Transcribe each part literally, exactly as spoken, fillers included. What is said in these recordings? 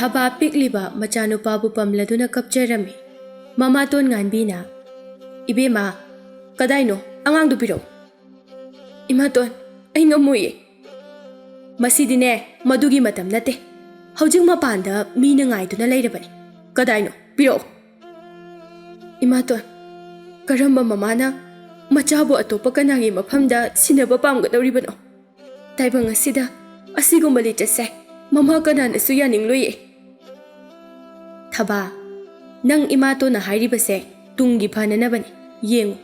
ꯊꯕꯥ ꯄꯤꯛꯂꯤꯕ ꯃꯆꯥꯅꯨꯄꯥꯕꯨ ꯄꯝꯂꯗꯨꯅ ꯀꯞꯆꯔꯝꯃꯤ꯫ ꯃꯃꯥꯇꯣꯟ ꯉꯥꯟꯕꯤꯅ, "ꯏꯕꯦꯝꯃ, ꯀꯗꯥꯏꯅꯣ? ꯑꯉꯥꯡꯗꯨ ꯄꯤꯔꯛꯎ꯫" "ꯏꯃꯥꯇꯣꯟ, ꯑꯩ ꯉꯝꯃꯣꯏꯌꯦ꯫" "ꯃꯁꯤꯗꯤꯅꯦ, ꯃꯗꯨꯒꯤ ꯃꯇꯝ ꯅꯠꯇꯦ꯫ ꯍꯧꯖꯤꯛ ꯃꯄꯥꯟꯗ ꯃꯤꯅ ꯉꯥꯏꯗꯨꯅ ꯂꯩꯔꯕꯅꯤ꯫ ꯀꯗꯥꯏꯅꯣ? ꯄꯤꯔꯛꯎ꯫" "ꯏꯃꯥꯇꯣꯟ, ꯀꯔꯝꯕ ꯃꯃꯥꯅ ꯃꯆꯥꯕꯨ ꯑꯇꯣꯞꯄ ꯀꯅꯥꯒꯤ ꯃꯐꯝꯗ ꯁꯤꯟꯅꯕ ꯄꯥꯝꯒꯗꯧꯔꯤꯕꯅꯣ? ꯇꯥꯏꯕꯪ ꯑꯁꯤꯗ ꯑꯁꯤꯒꯨꯝꯕ ꯂꯤꯆꯠꯁꯦ ꯃꯃꯥ ꯀꯅꯥꯅꯁꯨ ꯌꯥꯅꯤꯡꯂꯣꯏꯌꯦ꯫" "ꯊꯕꯥ, ꯅꯪ ꯏꯃꯥꯇꯣꯟꯅ ꯍꯥꯏꯔꯤꯕꯁꯦ ꯇꯨꯡꯒꯤ ꯐꯅꯅꯕꯅꯤ꯫ ꯌꯦꯡꯉꯨ,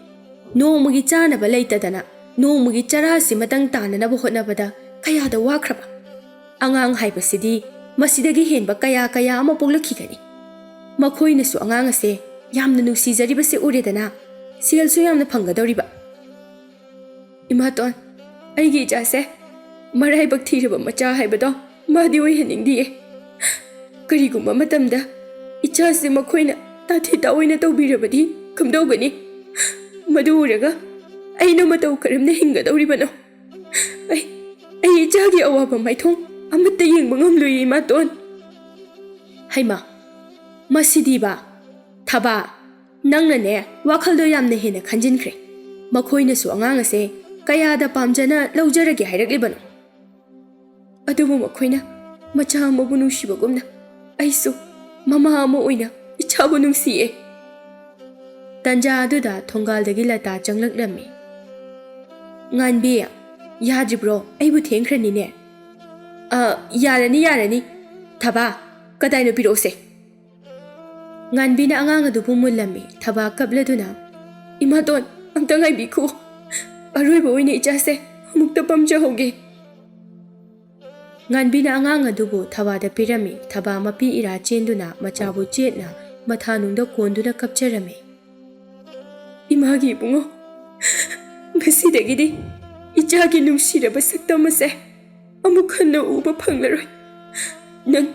ꯅꯣꯡꯃꯒꯤ ꯆꯥꯅꯕ ꯂꯩꯇꯗꯅ ꯅꯣꯡꯃꯒꯤ ꯆꯔꯥꯁꯤꯃꯇꯪ ꯇꯥꯅꯅꯕ ꯍꯣꯠꯅꯕꯗ ꯀꯌꯥꯗ ꯋꯥꯈ꯭ꯔꯕ꯫ ꯑꯉꯥꯡ ꯍꯥꯏꯕꯁꯤꯗꯤ ꯃꯁꯤꯗꯒꯤ ꯍꯦꯟꯕ ꯀꯌꯥ ꯀꯌꯥ ꯑꯃ ꯄꯣꯛꯂꯛꯈꯤꯒꯅꯤ꯫ ꯃꯈꯣꯏꯅꯁꯨ ꯑꯉꯥꯡ ꯑꯁꯦ ꯌꯥꯝꯅ ꯅꯨꯡꯁꯤꯖꯔꯤꯕꯁꯦ ꯎꯔꯦꯗꯅ, ꯁꯦꯜꯁꯨ ꯌꯥꯝꯅ ꯐꯪꯒꯗꯧꯔꯤꯕ꯫" "ꯏꯃꯥꯇꯣꯟ, ꯑꯩꯒꯤ ꯏꯆꯥꯁꯦ ꯃꯔꯥꯏꯕꯛ ꯊꯤꯔꯕ ꯃꯆꯥ ꯍꯥꯏꯕꯗꯣ ꯃꯥꯗꯤ ꯑꯣꯏꯍꯟꯅꯤꯡꯗꯤꯌꯦ꯫ ꯀꯔꯤꯒꯨꯝꯕ ꯃꯇꯝꯗ ꯏꯆꯥꯁꯦ ꯃꯈꯣꯏꯅ ꯇꯥꯊꯤ ꯇꯥꯑꯣꯏꯅ ꯇꯧꯕꯤꯔꯕꯗꯤ ꯀꯝꯗꯧꯒꯅꯤ? ꯃꯗꯨ ꯎꯔꯒ ꯑꯩꯅ ꯃꯇꯧ ꯀꯔꯝꯅ ꯍꯤꯡꯒꯗꯧꯔꯤꯕꯅꯣ? ꯑꯩ, ꯑꯩ ꯏꯆꯥꯒꯤ ꯑꯋꯥꯕ ꯃꯥꯏꯊꯣꯡ ꯑꯃꯠꯇ ꯌꯦꯡꯕ ꯉꯝꯂꯣꯏꯌꯦ, ꯏꯃꯥꯇꯣꯟ꯫" "ꯍꯩꯃꯥ, ꯃꯁꯤꯗꯤꯕ! ꯊꯕꯥ, ꯅꯪꯅꯅꯦ, ꯋꯥꯈꯜꯗꯣ ꯌꯥꯝꯅ ꯍꯦꯟꯅ ꯈꯟꯖꯤꯟꯈ꯭ꯔꯦ꯫ ꯃꯈꯣꯏꯅꯁꯨ ꯑꯉꯥꯡ ꯑꯁꯦ ꯀꯌꯥꯗ ꯄꯥꯝꯖꯅ ꯂꯧꯖꯔꯒꯦ ꯍꯥꯏꯔꯛꯂꯤꯕꯅꯣ? ꯑꯗꯨꯕꯨ ꯃꯈꯣꯏꯅ ꯃꯆꯥ ꯑꯃꯕꯨ ꯅꯨꯡꯁꯤꯕꯒꯨꯝꯅ ꯑꯩꯁꯨ ꯃꯃꯥ ꯑꯃ ꯑꯣꯏꯅ ꯏꯆꯥꯕꯨ ꯅꯨꯡꯁꯤꯌꯦ꯫" ꯇꯟꯖꯥ ꯑꯗꯨꯗ ꯊꯣꯡꯒꯥꯜꯗꯒꯤ ꯂꯇꯥ ꯆꯪꯂꯛꯂꯝꯃꯤ꯫ "ꯉꯥꯟꯕꯤ, ꯌꯥꯗ꯭ꯔꯤꯕ꯭ꯔꯣ? ꯑꯩꯕꯨ ꯊꯦꯡꯈ꯭ꯔꯅꯤꯅꯦ꯫" "ꯑ, ꯌꯥꯔꯅꯤ, ꯌꯥꯔꯅꯤ꯫ ꯊꯕꯥ, ꯀꯗꯥꯏꯅꯣ ꯄꯤꯔꯛꯎꯁꯦ꯫" ꯉꯥꯟꯕꯤꯅ ꯑꯉꯥꯡ ꯑꯗꯨꯕꯨ ꯃꯨꯜꯂꯝꯃꯤ꯫ ꯊꯕꯥ ꯀꯞꯂꯗꯨꯅ, "ꯏꯃꯥꯇꯣꯟ, ꯑꯝꯇ ꯉꯥꯏꯕꯤꯈꯣ꯫ ꯑꯔꯣꯏꯕ ꯑꯣꯏꯅ ꯏꯆꯥꯁꯦ ꯑꯃꯨꯛꯇ ꯄꯝꯖꯍꯧꯒꯦ꯫" ꯉꯥꯟꯕꯤꯅ ꯑꯉꯥꯡ ꯑꯗꯨꯕꯨ ꯊꯕꯥꯗ ꯄꯤꯔꯝꯃꯤ꯫ ꯊꯕꯥ ꯃꯄꯤ ꯏꯔꯥ ꯆꯦꯟꯗꯨꯅ ꯃꯆꯥꯕꯨ ꯆꯦꯠꯅ ꯃꯊꯥꯅꯨꯡꯗ ꯀꯣꯟꯗꯨꯅ ꯀꯞꯆꯔꯝꯃꯤ꯫ "ꯏꯃꯥꯒꯤ ꯏꯕꯨꯡꯉꯣ, ꯉꯁꯤꯗꯒꯤꯗꯤ ꯏꯆꯥꯒꯤ ꯅꯨꯡꯁꯤꯔꯕ ꯁꯛꯇꯝ ꯑꯁꯦ ꯑꯃꯨꯛ ꯍꯟꯅ ꯎꯕ ꯐꯪꯂꯔꯣꯏ꯫ ꯅꯪ,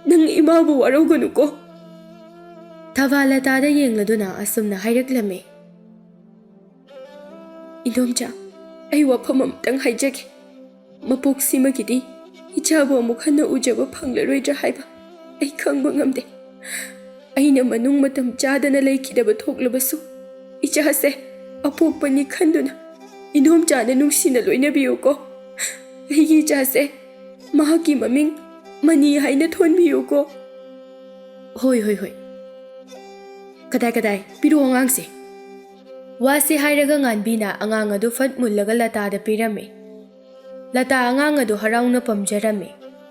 ꯅꯪ ꯏꯃꯥꯕꯨ ꯋꯥꯔꯧꯒꯅꯨꯀꯣ꯫" ꯊꯕꯥ ꯂꯇꯥꯗ ꯌꯦꯡꯂꯗꯨꯅ ꯑꯁꯨꯝꯅ ꯍꯥꯏꯔꯛꯂꯝꯃꯤ꯫ "ꯏꯗꯣꯝꯆꯥ, ꯑꯩ ꯋꯥꯐꯝ ꯑꯃꯇꯪ ꯍꯥꯏꯖꯒꯦ꯫ ꯃꯄꯣꯛꯁꯤꯃꯒꯤꯗꯤ ꯏꯆꯥꯕꯨ ꯑꯃꯨꯛ ꯍꯟꯅ ꯎꯖꯕ ꯐꯪꯂꯔꯣꯏꯗ꯭ꯔꯥ ꯍꯥꯏꯕ ꯑꯩ ꯈꯪꯕ ꯉꯝꯗꯦ꯫ ꯑꯩꯅ ꯃꯅꯨꯡ ꯃꯇꯝ ꯆꯥꯗꯅ ꯂꯩꯈꯤꯗꯕ ꯊꯣꯛꯂꯕꯁꯨ, ꯏꯆꯥꯁꯦ ꯑꯄꯣꯛꯄꯅꯤ ꯈꯟꯗꯨꯅ ꯏꯟꯗꯣꯝꯆꯥꯅ ꯅꯨꯡꯁꯤꯅ ꯂꯣꯏꯅꯕꯤꯌꯨꯀꯣ꯫ ꯑꯩꯒꯤ ꯏꯆꯥꯁꯦ ꯃꯍꯥꯛꯀꯤ ꯃꯃꯤꯡ ꯃꯅꯤ ꯍꯥꯏꯅ ꯊꯣꯟꯕꯤꯌꯨꯀꯣ꯫ ꯍꯣꯏ, ꯍꯣꯏ, ꯍꯣꯏ꯫ ꯀꯗꯥꯏ, ꯀꯗꯥꯏ? ꯄꯤꯔꯛꯑꯣ ꯑꯉꯥꯡꯁꯦ꯫ ꯋꯥꯁꯤ ꯍꯥꯏꯔꯒ ꯉꯥꯟꯕꯤꯅ ꯑꯉꯥꯡ ꯑꯗꯨ ꯐꯠ ꯃꯨꯜꯂꯒ ꯂꯇꯥꯗ ꯄꯤꯔꯝꯃꯤ꯫ ꯂꯇꯥ ꯑꯉꯥꯡ ꯑꯗꯨ ꯍꯔꯥꯎꯅ ꯄꯝꯖꯔꯝꯃꯤ꯫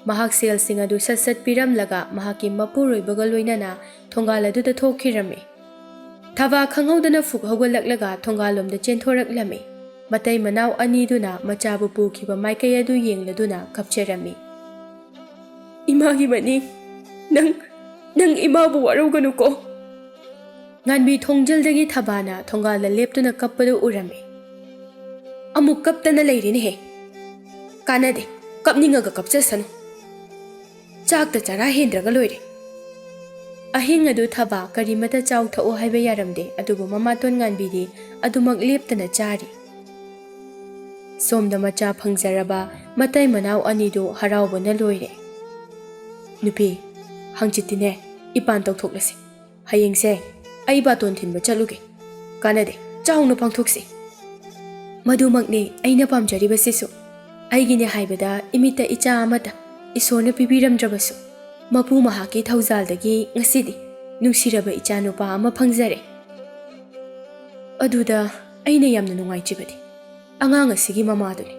ꯃꯍꯥꯛ ꯁꯦꯜꯁꯤꯡ ꯑꯗꯨ ꯁꯠ ꯁꯠ ꯄꯤꯔꯝꯂꯒ ꯃꯍꯥꯛꯀꯤ ꯃꯄꯨꯔꯣꯏꯕꯒ ꯂꯣꯏꯅꯅ ꯊꯣꯡꯒꯥꯜ ꯑꯗꯨꯗ ꯊꯣꯛꯈꯤꯔꯝꯃꯤ꯫ ꯊꯕꯥ ꯈꯪꯍꯧꯗꯅ ꯐꯨꯛ ꯍꯧꯒꯠꯂꯛꯂꯒ ꯊꯣꯡꯒꯥꯜꯂꯣꯝꯗ ꯆꯦꯟꯊꯣꯔꯛꯂꯝꯃꯤ꯫ ꯃꯇꯩ ꯃꯅꯥꯎ ꯑꯅꯤꯗꯨꯅ ꯃꯆꯥꯕꯨ ꯄꯨꯈꯤꯕ ꯃꯥꯏꯀꯩ ꯑꯗꯨ ꯌꯦꯡꯂꯗꯨꯅ ꯀꯞꯆꯔꯝꯃꯤ꯫ "ꯏꯃꯥꯒꯤ ꯃꯅꯤ, ꯅꯪ, ꯅꯪ ꯏꯃꯥꯕꯨ ꯋꯥꯔꯧꯒꯅꯨꯀꯣ꯫" ꯉꯥꯟꯕꯤ ꯊꯣꯡꯖꯤꯜꯗꯒꯤ ꯊꯕꯥꯅ ꯊꯣꯡꯒꯥꯜꯗ ꯂꯦꯞꯇꯨꯅ ꯀꯞꯄꯗꯨ ꯎꯔꯝꯃꯤ꯫ "ꯑꯃꯨꯛ ꯀꯞꯇꯅ ꯂꯩꯔꯦꯅꯦꯍꯦ꯫ ꯀꯥꯟꯅꯗꯦ, ꯀꯞꯅꯤꯡꯉꯒ ꯀꯞꯆꯁꯅꯨ꯫ ꯆꯥꯛꯇ ꯆꯔꯥ ꯍꯦꯟꯗ꯭ꯔꯒ ꯂꯣꯏꯔꯦ꯫" ꯑꯍꯤꯡ ꯑꯗꯨ ꯊꯕꯥ ꯀꯔꯤꯃꯇ ꯆꯥꯎ ꯊꯛꯎ ꯍꯥꯏꯕ ꯌꯥꯔꯝꯗꯦ, ꯑꯗꯨꯕꯨ ꯃꯃꯥꯇꯣꯟ ꯉꯥꯟꯕꯤꯗꯤ ꯑꯗꯨꯃꯛ ꯂꯦꯞꯇꯅ ꯆꯥꯔꯤ꯫ ꯁꯣꯝꯗ ꯃꯆꯥ ꯐꯪꯖꯔꯕ ꯃꯇꯩ ꯃꯅꯥꯎ ꯑꯅꯤꯗꯨ ꯍꯔꯥꯎꯕꯅ ꯂꯣꯏꯔꯦ꯫ "ꯅꯨꯄꯤ, ꯍꯪꯆꯤꯠꯇꯤꯅꯦ ꯏꯄꯥꯟ ꯇꯧꯊꯣꯛꯂꯁꯤ꯫ ꯍꯌꯦꯡꯁꯦ ꯑꯩ ꯕꯥꯇꯣꯟ ꯊꯤꯟꯕ ꯆꯠꯂꯨꯒꯦ꯫ ꯀꯥꯟꯅꯗꯦ, ꯆꯥꯎꯅ ꯄꯥꯡꯊꯣꯛꯁꯤ꯫" "ꯃꯗꯨꯃꯛꯅꯤ ꯑꯩꯅ ꯄꯥꯝꯖꯔꯤꯕꯁꯤꯁꯨ꯫ ꯑꯩꯒꯤꯅꯦ ꯍꯥꯏꯕꯗ ꯏꯃꯤꯠꯇ ꯏꯆꯥ ꯑꯃꯇ ꯏꯁꯣꯔꯅ ꯄꯤꯕꯤꯔꯝꯗ꯭ꯔꯕꯁꯨ, ꯃꯄꯨ ꯃꯍꯥꯛꯀꯤ ꯊꯧꯖꯥꯜꯗꯒꯤ ꯉꯁꯤꯗꯤ ꯅꯨꯡꯁꯤꯔꯕ ꯏꯆꯥ ꯅꯨꯄꯥ ꯑꯃ ꯐꯪꯖꯔꯦ꯫ ꯑꯗꯨꯗ ꯑꯩꯅ ꯌꯥꯝꯅ ꯅꯨꯡꯉꯥꯏꯖꯕꯗꯤ ꯑꯉꯥꯡ ꯑꯁꯤꯒꯤ ꯃꯃꯥꯗꯨꯅꯤ꯫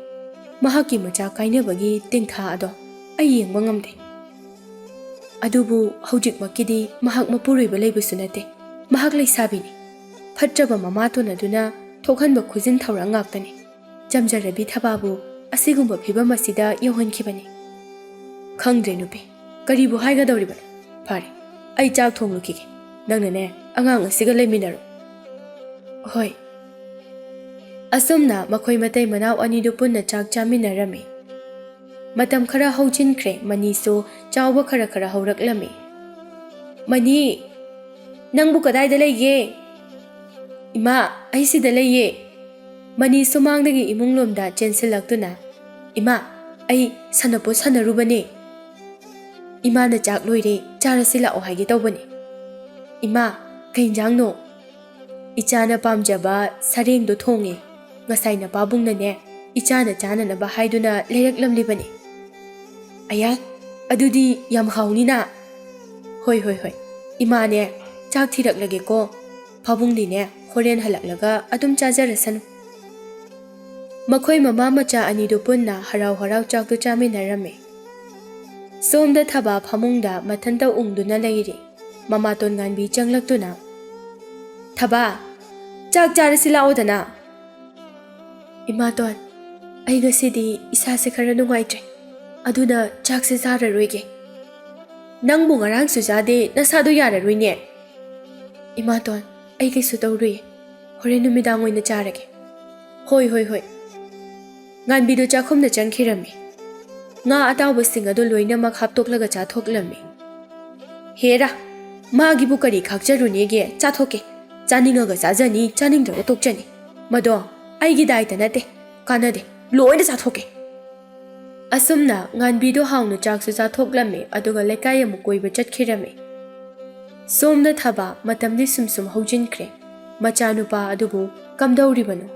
ꯃꯍꯥꯛꯀꯤ ꯃꯆꯥ ꯀꯥꯏꯅꯕꯒꯤ ꯇꯦꯡꯊꯥ ꯑꯗꯣ ꯑꯩ ꯌꯦꯡꯕ ꯉꯝꯗꯦ꯫ ꯑꯗꯨꯕꯨ ꯍꯧꯖꯤꯛꯃꯛꯀꯤꯗꯤ ꯃꯍꯥꯛ ꯃꯄꯨꯔꯣꯏꯕ ꯂꯩꯕꯁꯨ ꯅꯠꯇꯦ꯫ ꯃꯍꯥꯛ ꯂꯩꯁꯥꯕꯤꯅꯤ꯫ ꯐꯠꯇ꯭ꯔꯕ ꯃꯃꯥꯇꯣꯟ ꯑꯗꯨꯅ ꯊꯣꯛꯍꯟꯕ ꯈꯨꯖꯤꯟ ꯊꯧꯔꯥꯡ ꯉꯥꯛꯇꯅꯤ꯫ ꯆꯝꯖꯔꯕꯤ ꯊꯕꯥꯕꯨ ꯑꯁꯤꯒꯨꯝꯕ ꯐꯤꯚꯝ ꯑꯁꯤꯗ ꯌꯧꯍꯟꯈꯤꯕꯅꯤ꯫" "ꯈꯪꯗ꯭ꯔꯦ ꯅꯨꯄꯤ, ꯀꯔꯤꯕꯨ ꯍꯥꯏꯒꯗꯧꯔꯤꯕꯅꯣ? ꯐꯔꯦ, ꯑꯩ ꯆꯥꯛ ꯊꯣꯡꯂꯨꯈꯤꯒꯦ꯫ ꯅꯪꯅꯅꯦ ꯑꯉꯥꯡ ꯑꯁꯤꯒ ꯂꯩꯃꯤꯟꯅꯔꯣ꯫" "ꯍꯣꯏ꯫" ꯑꯁꯨꯝꯅ ꯃꯈꯣꯏ ꯃꯇꯩ ꯃꯅꯥꯎ ꯑꯅꯤꯗꯨ ꯄꯨꯟꯅ ꯆꯥꯛ ꯆꯥꯃꯤꯟꯅꯔꯝꯃꯤ꯫ ꯃꯇꯝ ꯈꯔ ꯍꯧꯖꯤꯟꯈ꯭ꯔꯦ꯫ ꯃꯅꯤꯁꯨ ꯆꯥꯎꯕ ꯈꯔ ꯈꯔ ꯍꯧꯔꯛꯂꯝꯃꯤ꯫ "ꯃꯅꯤ, ꯅꯪꯕꯨ ꯀꯗꯥꯏꯗ ꯂꯩꯒꯦ?" "ꯏꯃꯥ, ꯑꯩ ꯁꯤꯗ ꯂꯩꯌꯦ꯫" ꯃꯅꯤ ꯁꯨꯃꯥꯡꯗꯒꯤ ꯏꯃꯨꯡꯂꯣꯝꯗ ꯆꯦꯟꯁꯤꯜꯂꯛꯇꯨꯅ, "ꯏꯃꯥ, ꯑꯩ ꯁꯥꯟꯅꯄꯣꯠ ꯁꯥꯟꯅꯔꯨꯕꯅꯦ꯫" "ꯏꯃꯥꯅ ꯆꯥꯛ ꯂꯣꯏꯔꯦ, ꯆꯥꯔꯁꯤ ꯂꯥꯛꯑꯣ ꯍꯥꯏꯒꯦ ꯇꯧꯕꯅꯦ꯫ ꯏꯃꯥ, ꯀꯩ ꯏꯟꯖꯥꯡꯅꯣ?" "ꯏꯆꯥꯅ ꯄꯥꯝꯖꯕ ꯁꯔꯦꯡꯗꯣ ꯊꯣꯡꯉꯦ꯫ ꯉꯁꯥꯏ ꯅꯄꯥꯕꯨꯡꯅꯅꯦ, ꯏꯆꯥꯅ ꯆꯥꯅꯅꯕ ꯍꯥꯏꯗꯨꯅ ꯂꯩꯔꯛꯂꯝꯂꯤꯕꯅꯦ꯫" "ꯑꯌꯥ, ꯑꯗꯨꯗꯤ ꯌꯥꯝ ꯍꯥꯎꯅꯤꯅ꯫" "ꯍꯣꯏ, ꯍꯣꯏ, ꯍꯣꯏ꯫ ꯏꯃꯥꯅꯦ, ꯆꯥꯛ ꯊꯤꯔꯛꯂꯒꯦꯀꯣ꯫ ꯄꯥꯕꯨꯡꯗꯤꯅꯦ, ꯍꯣꯔꯦꯟ ꯍꯜꯂꯛꯂꯒ ꯑꯗꯨꯝ ꯆꯥꯖꯔꯁꯅꯨ꯫" ꯃꯈꯣꯏ ꯃꯃꯥ ꯃꯆꯥ ꯑꯅꯤꯗꯨ ꯄꯨꯟꯅ ꯍꯔꯥꯎ ꯍꯔꯥꯎ ꯆꯥꯛꯇꯨ ꯆꯥꯃꯤꯟꯅꯔꯝꯃꯤ꯫ ꯁꯣꯝꯗ ꯊꯕꯥ ꯐꯃꯨꯡꯗ ꯃꯊꯟꯇ ꯎꯪꯗꯨꯅ ꯂꯩꯔꯤ꯫ ꯃꯃꯥꯇꯣꯟ ꯉꯥꯟꯕꯤ ꯆꯪꯂꯛꯇꯨꯅ, "ꯊꯕꯥ, ꯆꯥꯛ ꯆꯥꯔꯁꯤ ꯂꯥꯛꯑꯣꯗꯅ꯫" "ꯏꯃꯥꯇꯣꯟ, ꯑꯩ ꯉꯁꯤꯗꯤ ꯏꯁꯥꯁꯦ ꯈꯔ ꯅꯨꯡꯉꯥꯏꯇ꯭ꯔꯦ, ꯑꯗꯨꯅ ꯆꯥꯛꯁꯦ ꯆꯥꯔꯔꯣꯏꯒꯦ꯫" "ꯅꯪꯕꯨ ꯉꯔꯥꯡꯁꯨ ꯆꯥꯗꯦ, ꯅꯁꯥꯗꯣ ꯌꯥꯔꯔꯣꯏꯅꯦ꯫" "ꯏꯃꯥꯇꯣꯟ, ꯑꯩ ꯀꯩꯁꯨ ꯇꯧꯔꯨꯏ, ꯍꯣꯔꯦꯟ ꯅꯨꯃꯤꯗꯥꯡ ꯑꯣꯏꯅ ꯆꯥꯔꯒꯦ꯫" "ꯍꯣꯏ, ꯍꯣꯏ, ꯍꯣꯏ꯫" ꯉꯥꯟꯕꯤꯗꯨ ꯆꯥꯛꯈꯨꯝꯗ ꯆꯪꯈꯤꯔꯝꯃꯤ꯫ ꯉꯥ ꯑꯇꯥꯎꯕꯁꯤꯡ ꯑꯗꯨ ꯂꯣꯏꯅꯃꯛ ꯍꯥꯞꯇꯣꯛꯂꯒ ꯆꯥꯊꯣꯛꯂꯝꯃꯤ꯫ "ꯍꯦꯔꯥ, ꯃꯥꯒꯤꯕꯨ ꯀꯔꯤ ꯈꯥꯛꯆꯔꯨꯅꯦꯒꯦ? ꯆꯥꯊꯣꯛꯀꯦ꯫ ꯆꯥꯅꯤꯡꯉꯒ ꯆꯥꯖꯅꯤ, ꯆꯥꯅꯤꯡꯗ꯭ꯔꯒ ꯇꯣꯛꯆꯅꯤ꯫ ꯃꯗꯣ ꯑꯩꯒꯤ ꯗꯥꯏꯇ ꯅꯠꯇꯦ, ꯀꯥꯟꯅꯗꯦ, ꯂꯣꯏꯅ ꯆꯥꯊꯣꯛꯀꯦ꯫" ꯑꯁꯨꯝꯅ ꯉꯥꯟꯕꯤꯗꯨ ꯍꯥꯎꯅ ꯆꯥꯛꯁꯨ ꯆꯥꯊꯣꯛꯂꯝꯃꯤ, ꯑꯗꯨꯒ ꯂꯩꯀꯥꯏ ꯑꯃꯨꯛ ꯀꯣꯏꯕ ꯆꯠꯈꯤꯔꯝꯃꯤ꯫ ꯁꯣꯝꯗ ꯊꯕꯥ ꯃꯇꯝꯗꯤ ꯁꯨꯝ ꯁꯨꯝ ꯍꯧꯖꯤꯟꯈ꯭ꯔꯦ꯫ ꯃꯆꯥꯅꯨꯄꯥ ꯑꯗꯨꯕꯨ ꯀꯝꯗꯧꯔꯤꯕꯅꯣ?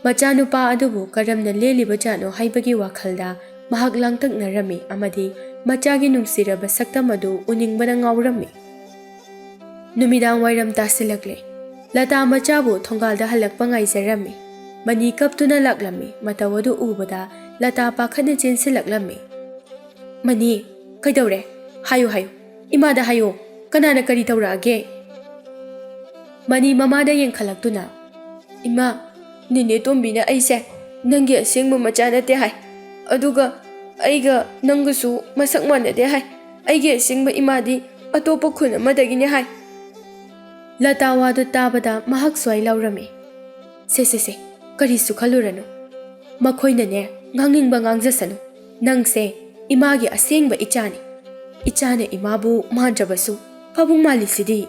ꯃꯆꯥꯅꯨꯄꯥ ꯑꯗꯨꯕꯨ ꯀꯔꯝꯅ ꯂꯦꯜꯂꯤꯕꯖꯥꯠꯅꯣ ꯍꯥꯏꯕꯒꯤ ꯋꯥꯈꯜꯗ ꯃꯍꯥꯛ ꯂꯥꯡꯇꯛꯅꯔꯝꯃꯤ ꯑꯃꯗꯤ ꯃꯆꯥꯒꯤ ꯅꯨꯡꯁꯤꯔꯕ ꯁꯛꯇꯝ ꯑꯗꯨ ꯎꯅꯤꯡꯕꯅ ꯉꯥꯎꯔꯝꯃꯤ꯫ ꯅꯨꯃꯤꯗꯥꯡ ꯋꯥꯏꯔꯝ ꯇꯥꯁꯤꯜꯂꯛꯂꯦ꯫ ꯂꯇꯥ ꯃꯆꯥꯕꯨ ꯊꯣꯡꯒꯥꯜꯗ ꯍꯜꯂꯛꯄ ꯉꯥꯏꯖꯔꯝꯃꯤ꯫ ꯃꯅꯤ ꯀꯞꯇꯨꯅ ꯂꯥꯛꯂꯝꯃꯤ꯫ ꯃꯇꯧ ꯑꯗꯨ ꯎꯕꯗ ꯂꯇꯥ ꯄꯥꯈꯠꯅ ꯆꯦꯟꯁꯤꯜꯂꯛꯂꯝꯃꯤ꯫ "ꯃꯅꯤ, ꯀꯩꯗꯧꯔꯦ? ꯍꯥꯏꯌꯨ, ꯍꯥꯏꯌꯨ꯫ ꯏꯃꯥꯗ ꯍꯥꯏꯌꯨ꯫ ꯀꯅꯥꯅ ꯀꯔꯤ ꯇꯧꯔꯛꯑꯒꯦ?" ꯃꯅꯤ ꯃꯃꯥꯗ ꯌꯦꯡꯈꯠꯂꯛꯇꯨꯅ, "ꯏꯃꯥ, ꯅꯦꯅꯦ ꯇꯣꯝꯕꯤꯅ ꯑꯩꯁꯦ ꯅꯪꯒꯤ ꯑꯁꯦꯡꯕ ꯃꯆꯥ ꯅꯠꯇꯦ ꯍꯥꯏ꯫ ꯑꯗꯨꯒ ꯑꯩꯒ ꯅꯪꯒꯁꯨ ꯃꯁꯛ ꯃꯥꯟꯅꯗꯦ ꯍꯥꯏ꯫ ꯑꯩꯒꯤ ꯑꯁꯦꯡꯕ ꯏꯃꯥꯗꯤ ꯑꯇꯣꯞꯄ ꯈꯨꯟ ꯑꯃꯗꯒꯤꯅꯦ ꯍꯥꯏ꯫" ꯂꯇꯥ ꯋꯥꯗꯨ ꯇꯥꯕꯗ ꯃꯍꯥꯛ ꯁ꯭ꯋꯥꯏ ꯂꯥꯎꯔꯝꯃꯤ꯫ "ꯁꯦ, ꯁꯦ, ꯁꯦ, ꯀꯔꯤꯁꯨ ꯈꯜꯂꯨꯔꯅꯨ꯫ ꯃꯈꯣꯏꯅꯅꯦ ꯉꯥꯡꯅꯤꯡꯕ ꯉꯥꯡꯖꯁꯅꯨ꯫ ꯅꯪꯁꯦ ꯏꯃꯥꯒꯤ ꯑꯁꯦꯡꯕ ꯏꯆꯥꯅꯤ꯫ ꯏꯆꯥꯅ ꯏꯃꯥꯕꯨ ꯃꯥꯟꯗ꯭ꯔꯕꯁꯨ ꯄꯥꯕꯨꯡ ꯃꯥꯜꯂꯤꯁꯤꯗꯤ꯫"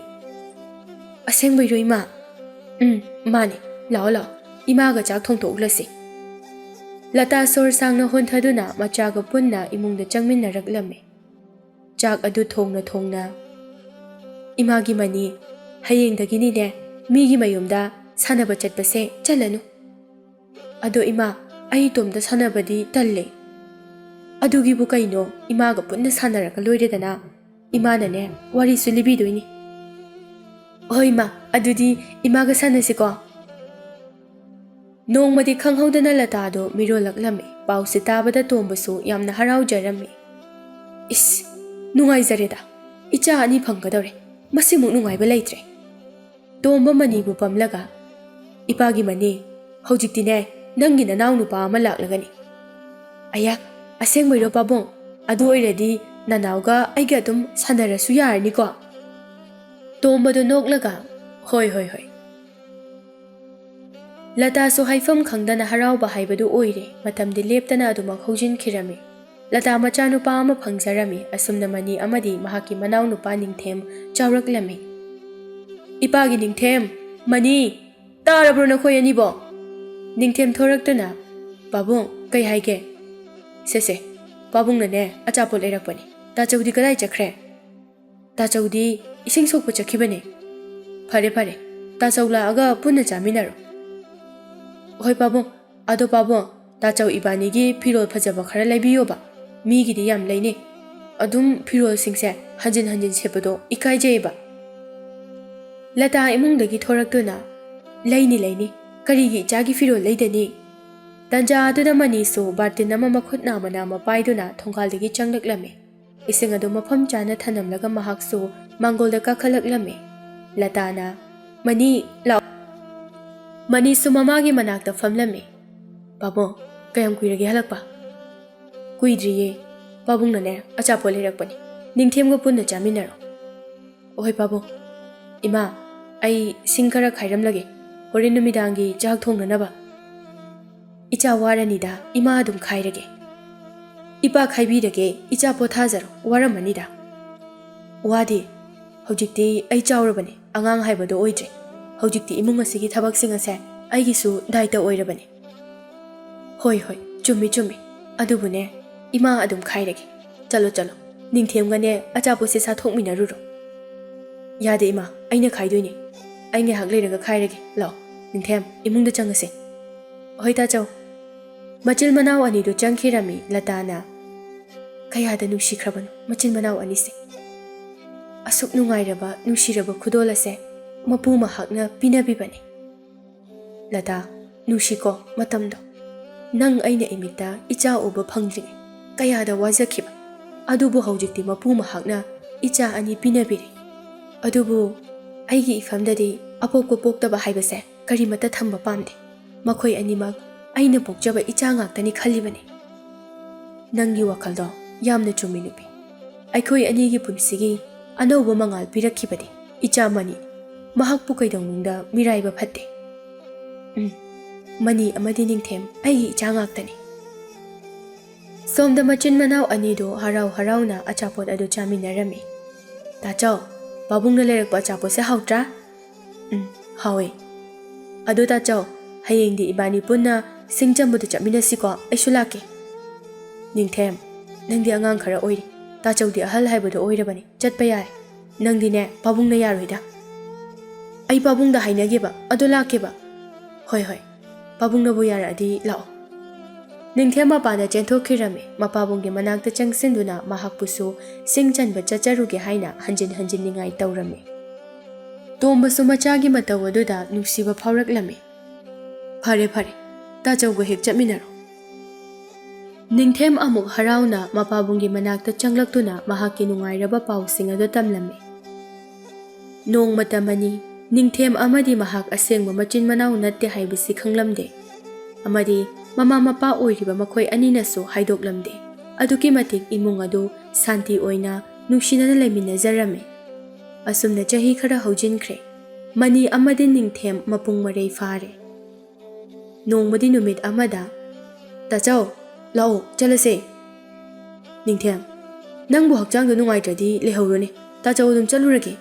"ꯑꯁꯦꯡꯕꯩꯔꯣ, ꯏꯃꯥ?" "ꯎꯝ, ꯃꯥꯅꯤ꯫ ꯂꯥꯛꯑꯣ, ꯂꯥꯛꯑꯣ, ꯏꯃꯥꯒ ꯆꯥꯛ ꯊꯣꯡꯗꯣꯛꯎꯂꯁꯤ꯫" ꯂꯇꯥ ꯁꯣꯔ ꯁꯥꯡꯅ ꯍꯣꯟꯊꯗꯨꯅ ꯃꯆꯥꯒ ꯄꯨꯟꯅ ꯏꯃꯨꯡꯗ ꯆꯪꯃꯤꯟꯅꯔꯛꯂꯝꯃꯤ꯫ ꯆꯥꯛ ꯑꯗꯨ ꯊꯣꯡꯅ ꯊꯣꯡꯅ, "ꯏꯃꯥꯒꯤ ꯃꯅꯤ, ꯍꯌꯦꯡꯗꯒꯤꯅꯤꯅꯦ ꯃꯤꯒꯤ ꯃꯌꯨꯝꯗ ꯁꯥꯟꯅꯕ ꯆꯠꯄꯁꯦ ꯆꯠꯂꯅꯨ꯫ ꯑꯗꯣ ꯏꯃꯥ, ꯑꯩ ꯏꯇꯣꯝꯇ ꯁꯥꯟꯅꯕꯗꯤ ꯇꯜꯂꯦ꯫" "ꯑꯗꯨꯒꯤꯕꯨ ꯀꯩꯅꯣ, ꯏꯃꯥꯒ ꯄꯨꯟꯅ ꯁꯥꯟꯅꯔꯒ ꯂꯣꯏꯔꯦꯗꯅ꯫ ꯏꯃꯥꯅꯅꯦ ꯋꯥꯔꯤꯁꯨ ꯂꯤꯕꯤꯗꯣꯏꯅꯤ꯫" "ꯍꯣꯏ ꯏꯃꯥ, ꯑꯗꯨꯗꯤ ꯏꯃꯥꯒ ꯁꯥꯟꯅꯁꯤꯀꯣ꯫" ꯅꯣꯡꯃꯗꯤ ꯈꯪꯍꯧꯗꯅ ꯂꯇꯥꯗꯣ ꯃꯤꯔꯣꯜꯂꯛꯂꯝꯃꯤ꯫ ꯄꯥꯎꯁꯦ ꯇꯥꯕꯗ ꯇꯣꯝꯕꯁꯨ ꯌꯥꯝꯅ ꯍꯔꯥꯎꯖꯔꯝꯃꯤ꯫ "ꯏꯁ, ꯅꯨꯡꯉꯥꯏꯖꯔꯦꯗ, ꯏꯆꯥ ꯑꯅꯤ ꯐꯪꯒꯗꯧꯔꯦ꯫ ꯃꯁꯤꯃꯨꯛ ꯅꯨꯡꯉꯥꯏꯕ ꯂꯩꯇ꯭ꯔꯦ꯫" ꯇꯣꯝꯕ ꯃꯅꯤꯕꯨ ꯄꯝꯂꯒ, "ꯏꯄꯥꯒꯤ ꯃꯅꯤ, ꯍꯧꯖꯤꯛꯇꯤꯅꯦ ꯅꯪꯒꯤ ꯅꯅꯥꯎ ꯅꯨꯄꯥ ꯑꯃ ꯂꯥꯛꯂꯒꯅꯤ꯫" "ꯑꯌꯥ, ꯑꯁꯦꯡꯕꯩꯔꯣ ꯄꯥꯕꯨꯡ? ꯑꯗꯨ ꯑꯣꯏꯔꯗꯤ ꯅꯅꯥꯎꯒ ꯑꯩꯒ ꯑꯗꯨꯝ ꯁꯥꯟꯅꯔꯁꯨ ꯌꯥꯔꯅꯤꯀꯣ?" ꯇꯣꯝꯕꯗꯣ ꯅꯣꯛꯂꯒ, "ꯍꯣꯏ, ꯍꯣꯏ, ꯍꯣꯏ꯫" ꯂꯇꯥꯁꯨ ꯍꯥꯏꯐꯝ ꯈꯪꯗꯅ ꯍꯔꯥꯎꯕ ꯍꯥꯏꯕꯗꯨ ꯑꯣꯏꯔꯦ꯫ ꯃꯇꯝꯗꯤ ꯂꯦꯞꯇꯅ ꯑꯗꯨꯃꯛ ꯍꯧꯖꯤꯟꯈꯤꯔꯝꯃꯤ꯫ ꯂꯇꯥ ꯃꯆꯥꯅꯨꯄꯥ ꯑꯃ ꯐꯪꯖꯔꯝꯃꯤ꯫ ꯑꯁꯨꯝꯅ ꯃꯅꯤ ꯑꯃꯗꯤ ꯃꯍꯥꯛꯀꯤ ꯃꯅꯥꯎꯅꯨꯄꯥ ꯅꯤꯡꯊꯦꯝ ꯆꯥꯎꯔꯛꯂꯝꯃꯤ꯫ "ꯏꯄꯥꯒꯤ ꯅꯤꯡꯊꯦꯝ, ꯃꯅꯤ, ꯇꯥꯔꯕ꯭ꯔꯣ ꯅꯈꯣꯏ ꯑꯅꯤꯕꯣ?" ꯅꯤꯡꯊꯦꯝ ꯊꯣꯔꯛꯇꯨꯅ, "ꯄꯥꯕꯨꯡ, ꯀꯩ ꯍꯥꯏꯒꯦ?" "ꯁꯦ ꯁꯦ, ꯄꯥꯕꯨꯡꯅꯅꯦ ꯑꯆꯥꯄꯣꯠ ꯂꯩꯔꯛꯄꯅꯤ꯫ ꯇꯥꯆꯧꯗꯤ ꯀꯗꯥꯏ ꯆꯠꯈ꯭ꯔꯦ?" "ꯇꯥꯆꯧꯗꯤ ꯏꯁꯤꯡ ꯁꯣꯛꯄ ꯆꯠꯈꯤꯕꯅꯦ꯫" "ꯐꯔꯦ ꯐꯔꯦ, ꯇꯥꯆꯧ ꯂꯥꯛꯑꯒ ꯄꯨꯟꯅ ꯆꯥꯃꯤꯟꯅꯔꯣ꯫" "ꯍꯣꯏ ꯄꯥꯕꯨꯡ꯫ ꯑꯗꯣ ꯄꯥꯕꯨꯡ, ꯇꯥꯆꯧ ꯏꯕꯥꯅꯤꯒꯤ ꯐꯤꯔꯣꯜ ꯐꯖꯕ ꯈꯔ ꯂꯩꯕꯤꯌꯣꯕ꯫ ꯃꯤꯒꯤꯗꯤ ꯌꯥꯝ ꯂꯩꯅꯩ꯫ ꯑꯗꯨꯝ ꯐꯤꯔꯣꯜꯁꯤꯡꯁꯦ ꯍꯟꯖꯤꯟ ꯍꯟꯖꯤꯟ ꯁꯦꯠꯄꯗꯣ ꯏꯀꯥꯏꯖꯩꯌꯦꯕ꯫" ꯂꯇꯥ ꯏꯃꯨꯡꯗꯒꯤ ꯊꯣꯔꯛꯇꯨꯅ, "ꯂꯩꯅꯤ ꯂꯩꯅꯤ, ꯀꯔꯤꯒꯤ ꯏꯆꯥꯒꯤ ꯐꯤꯔꯣꯜ ꯂꯩꯗꯅꯤ?" ꯇꯟꯖꯥ ꯑꯗꯨꯗ ꯃꯅꯤꯁꯨ ꯕꯥꯔꯇꯤꯟ ꯑꯃ ꯃꯈꯨꯠ ꯅꯥꯝꯃ ꯅꯥꯝꯃ ꯄꯥꯏꯗꯨꯅ ꯊꯣꯡꯒꯥꯜꯗꯒꯤ ꯆꯪꯂꯛꯂꯝꯃꯤ꯫ ꯏꯁꯤꯡ ꯑꯗꯨ ꯃꯐꯝ ꯆꯥꯅ ꯊꯅꯝꯂꯒ ꯃꯍꯥꯛꯁꯨ ꯃꯥꯡꯒꯣꯜꯗ ꯀꯥꯈꯠꯂꯛꯂꯝꯃꯤ꯫ ꯂꯇꯥꯅ, "ꯃꯅꯤ, ꯂꯥꯛꯑꯣ꯫" ꯃꯅꯤꯁꯨ ꯃꯃꯥꯒꯤ ꯃꯅꯥꯛꯇ ꯐꯝꯂꯝꯃꯤ꯫ "ꯄꯥꯕꯨꯡ, ꯀꯌꯥꯝ ꯀꯨꯏꯔꯒꯦ ꯍꯜꯂꯛꯄ?" "ꯀꯨꯏꯗ꯭ꯔꯤꯌꯦ꯫ ꯄꯥꯕꯨꯡꯅꯅꯦ ꯑꯆꯥꯄꯣꯠ ꯂꯩꯔꯛꯄꯅꯤ꯫ ꯅꯤꯡꯊꯦꯝꯒ ꯄꯨꯟꯅ ꯆꯥꯃꯤꯟꯅꯔꯣ꯫" "ꯍꯣꯏ ꯄꯥꯕꯨꯡ꯫ ꯏꯃꯥ, ꯑꯩ ꯁꯤꯡ ꯈꯔ ꯈꯥꯏꯔꯝꯂꯒꯦ, ꯍꯣꯔꯦꯟ ꯅꯨꯃꯤꯗꯥꯡꯒꯤ ꯆꯥꯛ ꯊꯣꯡꯅꯅꯕ꯫" "ꯏꯆꯥ ꯋꯥꯔꯅꯤꯗ, ꯏꯃꯥ ꯑꯗꯨꯝ ꯈꯥꯏꯔꯒꯦ꯫" "ꯏꯄꯥ ꯈꯥꯏꯕꯤꯔꯒꯦ, ꯏꯆꯥ ꯄꯣꯊꯥꯖꯔꯣ, ꯋꯥꯔꯝꯃꯅꯤꯗ꯫" "ꯋꯥꯗꯦ, ꯍꯧꯖꯤꯛꯇꯤ ꯑꯩ ꯆꯥꯎꯔꯕꯅꯤ, ꯑꯉꯥꯡ ꯍꯥꯏꯕꯗꯣ ꯑꯣꯏꯗ꯭ꯔꯦ꯫ ꯍꯧꯖꯤꯛꯇꯤ ꯏꯃꯨꯡ ꯑꯁꯤꯒꯤ ꯊꯕꯛꯁꯤꯡ ꯑꯁꯦ ꯑꯩꯒꯤꯁꯨ ꯗꯥꯏꯇ ꯑꯣꯏꯔꯕꯅꯤ꯫" "ꯍꯣꯏ ꯍꯣꯏ, ꯆꯨꯝꯃꯤ ꯆꯨꯝꯃꯤ꯫ ꯑꯗꯨꯕꯨꯅꯦ, ꯏꯃꯥ ꯑꯗꯨꯝ ꯈꯥꯏꯔꯒꯦ꯫ ꯆꯠꯂꯣ ꯆꯠꯂꯣ, "ꯅꯤꯡꯊꯦꯝꯒꯅꯦ ꯑꯆꯥꯄꯣꯠꯁꯦ ꯆꯥꯊꯣꯛꯃꯤꯟꯅꯔꯨꯔꯣ꯫" "ꯌꯥꯗꯦ ꯏꯃꯥ, ꯑꯩꯅ ꯈꯥꯏꯗꯣꯏꯅꯦ꯫ ꯑꯩ ꯉꯥꯏꯍꯥꯛ ꯂꯩꯔꯒ ꯈꯥꯏꯔꯒꯦ꯫ ꯂꯥꯛꯑꯣ, ꯅꯤꯡꯊꯦꯝ, ꯏꯃꯨꯡꯗ ꯆꯪꯉꯁꯦ꯫" "ꯍꯣꯏ ꯇꯥꯆꯧ꯫" ꯃꯆꯤꯟ ꯃꯅꯥꯎ ꯑꯅꯤꯗꯨ ꯆꯪꯈꯤꯔꯝꯃꯤ ꯂꯇꯥꯅ꯫ ꯀꯌꯥꯗ ꯅꯨꯡꯁꯤꯈ꯭ꯔꯕꯅꯣ ꯃꯆꯤꯟ ꯃꯅꯥꯎ ꯑꯅꯤꯁꯦ꯫ ꯑꯁꯨꯛ ꯅꯨꯡꯉꯥꯏꯔꯕ, ꯅꯨꯡꯁꯤꯔꯕ ꯈꯨꯗꯣꯜ ꯑꯁꯦ ꯃꯄꯨ ꯃꯍꯥꯛꯅ ꯄꯤꯅꯕꯤꯕꯅꯤ꯫ "ꯂꯇꯥ, ꯅꯨꯡꯁꯤꯀꯣ ꯃꯇꯝꯗꯣ꯫ ꯅꯪ ꯑꯩꯅ ꯏꯃꯤꯠꯇ ꯏꯆꯥ ꯎꯕ ꯐꯪꯗ꯭ꯔꯤꯉꯩ ꯀꯌꯥꯗ ꯋꯥꯖꯈꯤꯕ꯫ ꯑꯗꯨꯕꯨ ꯍꯧꯖꯤꯛꯇꯤ ꯃꯄꯨ ꯃꯍꯥꯛꯅ ꯏꯆꯥ ꯑꯅꯤ ꯄꯤꯅꯕꯤꯔꯦ꯫ ꯑꯗꯨꯕꯨ ꯑꯩꯒꯤ ꯏꯐꯝꯗꯗꯤ ꯑꯄꯣꯛꯄ ꯄꯣꯛꯇꯕ ꯍꯥꯏꯕꯁꯦ ꯀꯔꯤꯃꯠꯇ ꯊꯝꯕ ꯄꯥꯝꯗꯦ꯫ ꯃꯈꯣꯏ ꯑꯅꯤꯃꯛ ꯑꯩꯅ ꯄꯣꯛꯆꯕ ꯏꯆꯥ ꯉꯥꯛꯇꯅꯤ ꯈꯜꯂꯤꯕꯅꯤ꯫" "ꯅꯪꯒꯤ ꯋꯥꯈꯜꯗꯣ ꯌꯥꯝꯅ ꯆꯨꯝꯃꯤ ꯅꯨꯄꯤ꯫ ꯑꯩꯈꯣꯏ ꯑꯅꯤꯒꯤ ꯄꯨꯟꯁꯤꯒꯤ ꯑꯅꯧꯕ ꯃꯉꯥꯜ ꯄꯤꯔꯛꯈꯤꯕꯗꯤ ꯏꯆꯥ ꯃꯅꯤ꯫ ꯃꯍꯥꯛꯄꯨ ꯀꯩꯗꯧꯅꯨꯡꯗ ꯃꯤꯔꯥꯏꯕ ꯐꯠꯇꯦ꯫ ꯎꯝ, ꯃꯅꯤ ꯑꯃꯗꯤ ꯅꯤꯡꯊꯦꯝ ꯑꯩꯒꯤ ꯏꯆꯥ ꯉꯥꯛꯇꯅꯤ꯫" ꯁꯣꯝꯗ ꯃꯆꯤꯟ ꯃꯅꯥꯎ ꯑꯅꯤꯗꯨ ꯍꯔꯥꯎ ꯍꯔꯥꯎꯅ ꯑꯆꯥꯄꯣꯠ ꯑꯗꯨ ꯆꯥꯃꯤꯟꯅꯔꯝꯃꯤ꯫ "ꯇꯥꯆꯧ, ꯄꯥꯕꯨꯡꯅ ꯂꯩꯔꯛꯄ ꯑꯆꯥꯄꯣꯠꯁꯦ ꯍꯥꯎꯇ꯭ꯔꯥ?" "ꯎꯝ, ꯍꯥꯎꯋꯦ꯫ ꯑꯗꯣ ꯇꯥꯆꯧ, ꯍꯌꯦꯡꯗꯤ ꯏꯕꯥꯅꯤ ꯄꯨꯟꯅ ꯁꯤꯡ ꯆꯟꯕꯗꯨ ꯆꯠꯃꯤꯟꯅꯁꯤꯀꯣ, ꯑꯩꯁꯨ ꯂꯥꯛꯀꯦ꯫" "ꯅꯤꯡꯊꯦꯝ, ꯅꯪꯗꯤ ꯑꯉꯥꯡ ꯈꯔ ꯑꯣꯏꯔꯤ꯫ ꯇꯥꯆꯧꯗꯤ ꯑꯍꯜ ꯍꯥꯏꯕꯗꯣ ꯑꯣꯏꯔꯕꯅꯤ, ꯆꯠꯄ ꯌꯥꯔꯦ꯫ ꯅꯪꯗꯤꯅꯦ, ꯄꯥꯕꯨꯡꯅ ꯌꯥꯔꯣꯏꯗ꯫" "ꯑꯩ ꯄꯥꯕꯨꯡꯗ ꯍꯥꯏꯅꯒꯦꯕ, ꯑꯗꯣ ꯂꯥꯛꯀꯦꯕ꯫" "ꯍꯣꯏ, ꯍꯣꯏ, ꯄꯥꯕꯨꯡꯅꯕꯨ ꯌꯥꯔꯛꯑꯗꯤ ꯂꯥꯛꯑꯣ꯫" ꯅꯤꯡꯊꯦꯝ ꯃꯄꯥꯟꯗ ꯆꯦꯟꯊꯣꯛꯈꯤꯔꯝꯃꯤ꯫ ꯃꯄꯥꯕꯨꯡꯒꯤ ꯃꯅꯥꯛꯇ ꯆꯪꯁꯤꯟꯗꯨꯅ ꯃꯍꯥꯛꯄꯨꯁꯨ ꯁꯤꯡ ꯆꯟꯕ ꯆꯠꯆꯔꯨꯒꯦ ꯍꯥꯏꯅ ꯍꯟꯖꯤꯟ ꯍꯟꯖꯤꯟ ꯅꯤꯡꯉꯥꯏ ꯇꯧꯔꯝꯃꯤ꯫ ꯇꯣꯝꯕꯁꯨ ꯃꯆꯥꯒꯤ ꯃꯇꯧ ꯑꯗꯨꯗ ꯅꯨꯡꯁꯤꯕ ꯐꯥꯎꯔꯛꯂꯝꯃꯤ꯫ "ꯐꯔꯦ, ꯐꯔꯦ, ꯇꯥꯆꯧꯒ ꯍꯦꯛ ꯆꯠꯃꯤꯟꯅꯔꯣ꯫" ꯅꯤꯡꯊꯦꯝ ꯑꯃꯨꯛ ꯍꯔꯥꯎꯅ ꯃꯄꯥꯕꯨꯡꯒꯤ ꯃꯅꯥꯛꯇ ꯆꯪꯂꯛꯇꯨꯅ ꯃꯍꯥꯛꯀꯤ ꯅꯨꯡꯉꯥꯏꯔꯕ ꯄꯥꯎꯁꯤꯡ ꯑꯗꯨ ꯇꯝꯂꯝꯃꯤ꯫ ꯅꯣꯡꯃꯇ ꯃꯅꯤ, ꯅꯤꯡꯊꯦꯝ ꯑꯃꯗꯤ ꯃꯍꯥꯛ ꯑꯁꯦꯡꯕ ꯃꯆꯤꯟ ꯃꯅꯥꯎ ꯅꯠꯇꯦ ꯍꯥꯏꯕꯁꯤ ꯈꯪꯂꯝꯗꯦ, ꯑꯃꯗꯤ ꯃꯃꯥ ꯃꯄꯥ ꯑꯣꯏꯔꯤꯕ ꯃꯈꯣꯏ ꯑꯅꯤꯅꯁꯨ ꯍꯥꯏꯗꯣꯛꯂꯝꯗꯦ꯫ ꯑꯗꯨꯛꯀꯤ ꯃꯇꯤꯛ ꯏꯃꯨꯡ ꯑꯗꯨ ꯁꯥꯟꯇꯤ ꯑꯣꯏꯅ ꯅꯨꯡꯁꯤꯅꯅ ꯂꯩꯃꯤꯟꯅꯖꯔꯝꯃꯤ꯫ ꯑꯁꯨꯝꯅ ꯆꯍꯤ ꯈꯔ ꯍꯧꯖꯤꯟꯈ꯭ꯔꯦ꯫ ꯃꯅꯤ ꯑꯃꯗꯤ ꯅꯤꯡꯊꯦꯝ ꯃꯄꯨꯡ ꯃꯔꯩ ꯐꯥꯔꯦ꯫ ꯅꯣꯡꯃꯗꯤ ꯅꯨꯃꯤꯠ ꯑꯃꯗ, "ꯇꯥꯆꯧ, ꯂꯥꯛꯑꯣ, ꯆꯠꯂꯁꯦ꯫" "ꯅꯤꯡꯊꯦꯝ, ꯅꯪꯕꯨ ꯍꯛꯆꯥꯡꯗꯣ ꯅꯨꯡꯉꯥꯏꯇ꯭ꯔꯗꯤ ꯂꯩꯍꯧꯔꯣꯅꯦ, ꯇꯥꯆꯧ ꯑꯗꯨꯝ ꯆꯠꯂꯨꯔꯒꯦ꯫"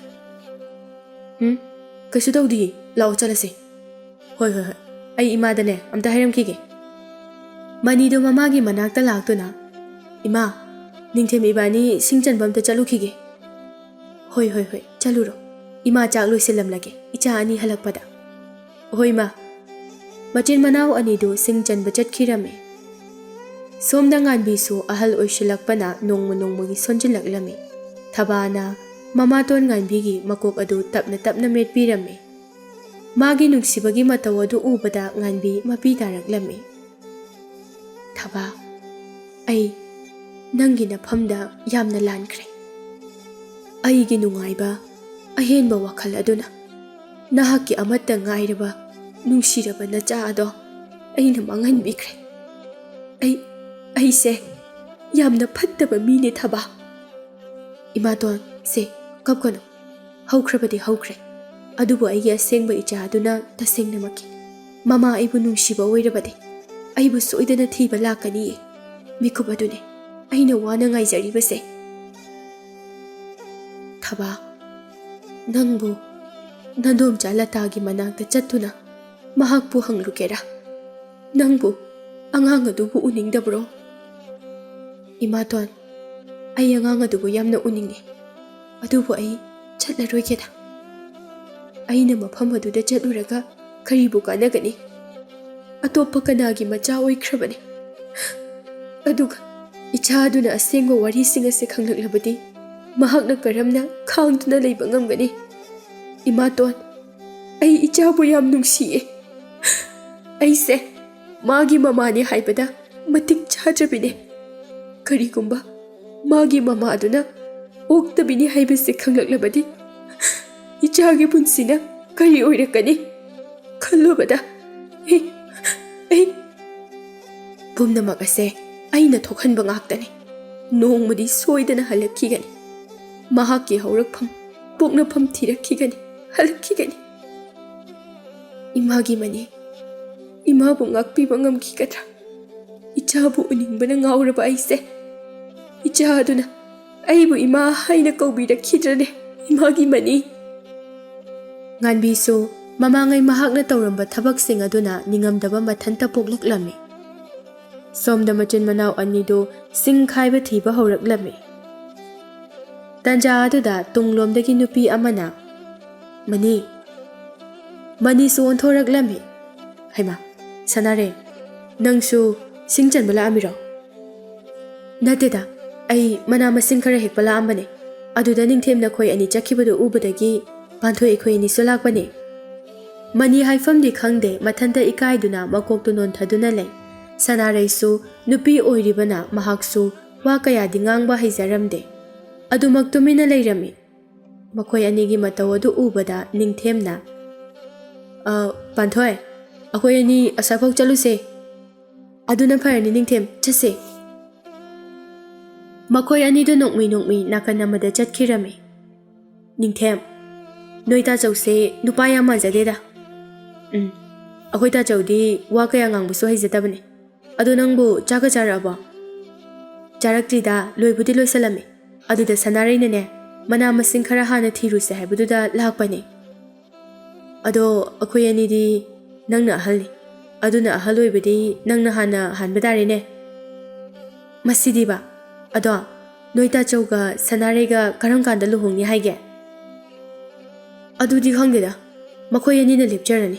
"ꯎꯝ, ꯀꯩꯁꯨ ꯇꯧꯗꯤꯌꯦ, ꯂꯥꯛꯑꯣ ꯆꯠꯂꯁꯦ꯫" "ꯍꯣꯏ, ꯍꯣꯏ, ꯍꯣꯏ, ꯑꯩ ꯏꯃꯥꯗꯅꯦ ꯑꯝꯇ ꯍꯥꯏꯔꯝꯈꯤꯒꯦ꯫" ꯃꯅꯤꯗꯣ ꯃꯃꯥꯒꯤ ꯃꯅꯥꯛꯇ ꯂꯥꯛꯇꯨꯅ, "ꯏꯃꯥ, "ꯅꯤꯡꯊꯦꯝ, ꯏꯕꯥꯅꯤ ꯁꯤꯡ ꯆꯟꯕ ꯑꯝꯇ ꯆꯠꯂꯨꯈꯤꯒꯦ꯫" "ꯍꯣꯏ, ꯍꯣꯏ, ꯍꯣꯏ, ꯆꯠꯂꯨꯔꯣ꯫ ꯏꯃꯥ ꯆꯥꯛ ꯂꯣꯏꯁꯤꯜꯂꯝꯂꯒꯦ, ꯏꯆꯥ ꯑꯅꯤ ꯍꯜꯂꯛꯄꯗ꯫" "ꯍꯣꯏ, ꯏꯃꯥ꯫" ꯃꯆꯤꯟ ꯃꯅꯥꯎ ꯑꯅꯤꯗꯨ ꯁꯤꯡ ꯆꯟꯕ ꯆꯠꯈꯤꯔꯝꯃꯤ꯫ ꯁꯣꯝꯗ ꯉꯥꯟꯕꯤꯁꯨ ꯑꯍꯜ ꯑꯣꯏꯁꯤꯜꯂꯛꯄꯅ ꯅꯣꯡꯃ ꯅꯣꯡꯃꯒꯤ ꯁꯣꯟꯖꯤꯜꯂꯛꯂꯝꯃꯤ꯫ ꯊꯕꯥꯅ ꯃꯃꯥꯇꯣꯟ ꯉꯥꯟꯕꯤꯒꯤ ꯃꯀꯣꯛ ꯑꯗꯨ ꯇꯞꯅ ꯇꯞꯅ ꯃꯦꯠꯄꯤꯔꯝꯃꯤ꯫ ꯃꯥꯒꯤ ꯅꯨꯡꯁꯤꯕꯒꯤ ꯃꯇꯧ ꯑꯗꯨ ꯎꯕꯗ ꯉꯥꯟꯕꯤ ꯃꯄꯤ ꯇꯥꯔꯛꯂꯝꯃꯤ꯫ "ꯊꯕꯥ, ꯑꯩ ꯅꯪꯒꯤ ꯅꯐꯝꯗ ꯌꯥꯝꯅ ꯂꯥꯟꯈ꯭ꯔꯦ꯫ ꯑꯩꯒꯤ ꯅꯨꯡꯉꯥꯏꯕ ꯑꯍꯦꯟꯕ ꯋꯥꯈꯜ ꯑꯗꯨꯅ ꯅꯍꯥꯛꯀꯤ ꯑꯃꯠꯇ ꯉꯥꯏꯔꯕ ꯅꯨꯡꯁꯤꯔꯕ ꯅꯆꯥ ꯑꯗꯣ ꯑꯩꯅ ꯃꯥꯡꯍꯟꯕꯤꯈ꯭ꯔꯦ꯫ ꯑꯩ, ꯑꯩꯁꯦ ꯌꯥꯝꯅ ꯐꯠꯇꯕ ꯃꯤꯅꯦ, ꯊꯕꯥ꯫" "ꯏꯃꯥꯇꯣꯟ, ꯁꯦ, ꯀꯞꯀꯅꯨ꯫ ꯍꯧꯈ꯭ꯔꯕꯗꯤ ꯍꯧꯈ꯭ꯔꯦ꯫ ꯑꯗꯨꯕꯨ ꯑꯩꯒꯤ ꯑꯁꯦꯡꯕ ꯏꯆꯥ ꯑꯗꯨꯅ ꯇꯁꯦꯡꯅꯃꯛꯀꯤ ꯃꯃꯥ ꯑꯩꯕꯨ ꯅꯨꯡꯁꯤꯕ ꯑꯣꯏꯔꯕꯗꯤ ꯑꯩꯕꯨ ꯁꯣꯏꯗꯅ ꯊꯤꯕ ꯂꯥꯛꯀꯅꯤꯌꯦ꯫ ꯃꯤꯀꯨꯞ ꯑꯗꯨꯅꯦ ꯑꯩꯅ ꯋꯥꯅ ꯉꯥꯏꯖꯔꯤꯕꯁꯦ꯫" "ꯊꯕꯥ, ꯅꯪꯕꯨ ꯅꯗꯣꯝꯆꯥ ꯂꯇꯥꯒꯤ ꯃꯅꯥꯛꯇ ꯆꯠꯇꯨꯅ ꯃꯍꯥꯛꯄꯨ ꯍꯪꯂꯨꯒꯦꯔꯥ? ꯅꯪꯕꯨ ꯑꯉꯥꯡ ꯑꯗꯨꯕꯨ ꯎꯅꯤꯡꯗꯕ꯭ꯔꯣ?" "ꯏꯃꯥꯇꯣꯟ, ꯑꯩ ꯑꯉꯥꯡ ꯑꯗꯨꯕꯨ ꯌꯥꯝꯅ ꯎꯅꯤꯡꯉꯤ꯫ ꯑꯗꯨꯕꯨ ꯑꯩ ꯆꯠꯂꯔꯣꯏꯒꯦꯗ꯫ ꯑꯩꯅ ꯃꯐꯝ ꯑꯗꯨꯗ ꯆꯠꯂꯨꯔꯒ ꯀꯔꯤꯕꯨ ꯀꯥꯟꯅꯒꯅꯤ? ꯑꯇꯣꯞꯄ ꯀꯅꯥꯒꯤ ꯃꯆꯥ ꯑꯣꯏꯈ꯭ꯔꯕꯅꯤ? ꯑꯗꯨꯒ ꯏꯆꯥ ꯑꯗꯨꯅ ꯑꯁꯦꯡꯕ ꯋꯥꯔꯤꯁꯤꯡ ꯑꯁꯤ ꯈꯪꯂꯛꯂꯕꯗꯤ ꯃꯍꯥꯛꯅ ꯀꯔꯝꯅ ꯈꯥꯡꯗꯨꯅ ꯂꯩꯕ ꯉꯝꯒꯅꯤ? ꯏꯃꯥꯇꯣꯟ, ꯑꯩ ꯏꯆꯥꯕꯨ ꯌꯥꯝ ꯅꯨꯡꯁꯤꯌꯦ꯫ ꯑꯩꯁꯦ ꯃꯥꯒꯤ ꯃꯃꯥꯅꯤ ꯍꯥꯏꯕꯗ ꯃꯇꯤꯛ ꯆꯥꯗ꯭ꯔꯕꯤꯅꯦ꯫ ꯀꯔꯤꯒꯨꯝꯕ ꯃꯥꯒꯤ ꯃꯃꯥꯗꯨꯅ ꯑꯣꯛꯇꯕꯤꯅꯤ ꯍꯥꯏꯕꯁꯦ ꯈꯪꯂꯛꯂꯕꯗꯤ ꯏꯆꯥꯒꯤ ꯄꯨꯟꯁꯤꯅ ꯀꯔꯤ ꯑꯣꯏꯔꯛꯀꯅꯤ? ꯈꯜꯂꯨꯕꯗ ꯑꯩ, ꯑꯩ ꯄꯨꯝꯅꯃꯛ ꯑꯁꯦ ꯑꯩꯅ ꯊꯣꯛꯍꯟꯕ ꯉꯥꯛꯇꯅꯤ꯫ ꯅꯣꯡꯃꯗꯤ ꯁꯣꯏꯗꯅ ꯍꯜꯂꯛꯈꯤꯒꯅꯤ꯫ ꯃꯍꯥꯛꯀꯤ ꯍꯧꯔꯛꯐꯝ, ꯄꯣꯛꯅꯐꯝ ꯊꯤꯔꯛꯈꯤꯒꯅꯤ, ꯍꯜꯂꯛꯈꯤꯒꯅꯤ꯫ ꯏꯃꯥꯒꯤ ꯃꯅꯤ, ꯏꯃꯥꯕꯨ ꯉꯥꯛꯄꯤꯕ ꯉꯝꯈꯤꯒꯗ꯭ꯔꯥ? ꯏꯆꯥꯕꯨ ꯎꯅꯤꯡꯕꯅ ꯉꯥꯎꯔꯕ ꯑꯩꯁꯦ, ꯏꯆꯥ ꯑꯗꯨꯅ ꯑꯩꯕꯨ ꯏꯃꯥ ꯍꯥꯏꯅ ꯀꯧꯕꯤꯔꯛꯈꯤꯗ꯭ꯔꯅꯦ? ꯏꯃꯥꯒꯤ ꯃꯅꯤ꯫" ꯉꯥꯟꯕꯤꯁꯨ ꯃꯃꯥꯡꯉꯩ ꯃꯍꯥꯛꯅ ꯇꯧꯔꯝꯕ ꯊꯕꯛꯁꯤꯡ ꯑꯗꯨꯅ ꯅꯤꯡꯉꯝꯗꯕ ꯃꯊꯟꯇ ꯄꯣꯛꯂꯛꯂꯝꯃꯤ꯫ ꯁꯣꯝꯗ ꯃꯆꯤꯟ ꯃꯅꯥꯎ ꯑꯅꯤꯗꯨ ꯁꯤꯡ ꯈꯥꯏꯕ ꯊꯤꯕ ꯍꯧꯔꯛꯂꯝꯃꯤ꯫ ꯇꯟꯖꯥ ꯑꯗꯨꯗ ꯇꯨꯡꯂꯣꯝꯗꯒꯤ ꯅꯨꯄꯤ ꯑꯃꯅ, "ꯃꯅꯤ, ꯃꯅꯤꯁꯨ ꯑꯣꯟꯊꯣꯔꯛꯂꯝꯃꯤ꯫ ꯍꯩꯃꯥ, ꯁꯅꯥꯔꯩ, ꯅꯪꯁꯨ ꯁꯤꯡ ꯆꯟꯕ ꯂꯥꯛꯑꯝꯃꯤꯔꯣ?" "ꯅꯠꯇꯦꯗ, ꯑꯩ ꯃꯅꯥ ꯃꯁꯤꯡ ꯈꯔ ꯍꯦꯛꯄ ꯂꯥꯛꯑꯝꯕꯅꯦ꯫ ꯑꯗꯨꯗ ꯅꯤꯡꯊꯦꯝ ꯅꯈꯣꯏ ꯑꯅꯤ ꯆꯠꯈꯤꯕꯗꯨ ꯎꯕꯗꯒꯤ ꯄꯥꯟꯊꯣꯏ ꯑꯩꯈꯣꯏ ꯑꯅꯤꯁꯨ ꯂꯥꯛꯄꯅꯦ꯫" ꯃꯅꯤ ꯍꯥꯏꯐꯝꯗꯤ ꯈꯪꯗꯦ, ꯃꯊꯟꯇ ꯏꯀꯥꯏꯗꯨꯅ ꯃꯀꯣꯛꯇꯨ ꯅꯣꯟꯊꯗꯨꯅ ꯂꯩ꯫ ꯁꯅꯥꯔꯩꯁꯨ ꯅꯨꯄꯤ ꯑꯣꯏꯔꯤꯕꯅ ꯃꯍꯥꯛꯁꯨ ꯋꯥ ꯀꯌꯥꯗꯤ ꯉꯥꯡꯕ ꯍꯩꯖꯔꯝꯗꯦ꯫ ꯑꯗꯨꯃꯛ ꯇꯨꯃꯤꯟꯅ ꯂꯩꯔꯝꯃꯤ꯫ ꯃꯈꯣꯏ ꯑꯅꯤꯒꯤ ꯃꯇꯧ ꯑꯗꯨ ꯎꯕꯗ ꯅꯤꯡꯊꯦꯝꯅ, "ꯑ, ꯄꯥꯟꯊꯣꯏ, ꯑꯩꯈꯣꯏ ꯑꯅꯤ ꯑꯁ꯭ꯋꯥꯏꯐꯥꯎ ꯆꯠꯂꯨꯁꯦ꯫" "ꯑꯗꯨꯅ ꯐꯔꯅꯤ ꯅꯤꯡꯊꯦꯝ, ꯆꯠꯁꯦ꯫" ꯃꯈꯣꯏ ꯑꯅꯤꯗꯨ ꯅꯣꯛꯃꯤ ꯅꯣꯛꯃꯤ ꯅꯥꯀꯟ ꯑꯃꯗ ꯆꯠꯈꯤꯔꯝꯃꯤ꯫ "ꯅꯤꯡꯊꯦꯝ, ꯅꯣꯏ ꯇꯥꯆꯧꯁꯦ ꯅꯨꯄꯥ ꯌꯥꯝ ꯃꯥꯟꯖꯗꯦꯗ꯫" "ꯎꯝ, ꯑꯩꯈꯣꯏ ꯇꯥꯆꯧꯗꯤ ꯋꯥ ꯀꯌꯥ ꯉꯥꯡꯕꯁꯨ ꯍꯩꯖꯗꯕꯅꯦ꯫ ꯑꯗꯣ ꯅꯪꯕꯨ ꯆꯥꯛꯀ ꯆꯥꯔꯛꯑꯕꯣ?" "ꯆꯥꯔꯛꯇ꯭ꯔꯤꯗ, ꯂꯣꯏꯕꯨꯗꯤ ꯂꯣꯏꯁꯜꯂꯝꯃꯦ꯫ ꯑꯗꯨꯗ ꯁꯅꯥꯔꯩꯅꯅꯦ, ꯃꯅꯥ ꯃꯁꯤꯡ ꯈꯔ ꯍꯥꯟꯅ ꯊꯤꯔꯨꯁꯦ ꯍꯥꯏꯕꯗꯨꯗ ꯂꯥꯛꯄꯅꯦ꯫ ꯑꯗꯣ ꯑꯩꯈꯣꯏ ꯑꯅꯤꯗꯤ ꯅꯪꯅ ꯑꯍꯜꯅꯤ꯫ ꯑꯗꯨꯅ ꯑꯍꯜ ꯑꯣꯏꯕꯗꯤ ꯅꯪꯅ ꯍꯥꯟꯅ ꯍꯥꯟꯕ ꯇꯥꯔꯦꯅꯦ꯫" "ꯃꯁꯤꯗꯤꯕ꯫ ꯑꯗꯣ ꯅꯣꯏ ꯇꯥꯆꯧꯒ ꯁꯅꯥꯔꯩꯒ ꯀꯔꯝ ꯀꯥꯟꯗ ꯂꯨꯍꯣꯡꯅꯤ ꯍꯥꯏꯒꯦ?" "ꯑꯗꯨꯗꯤ ꯈꯪꯗꯦꯗ꯫ ꯃꯈꯣꯏ ꯑꯅꯤꯅ ꯂꯦꯞꯆꯔꯅꯤ꯫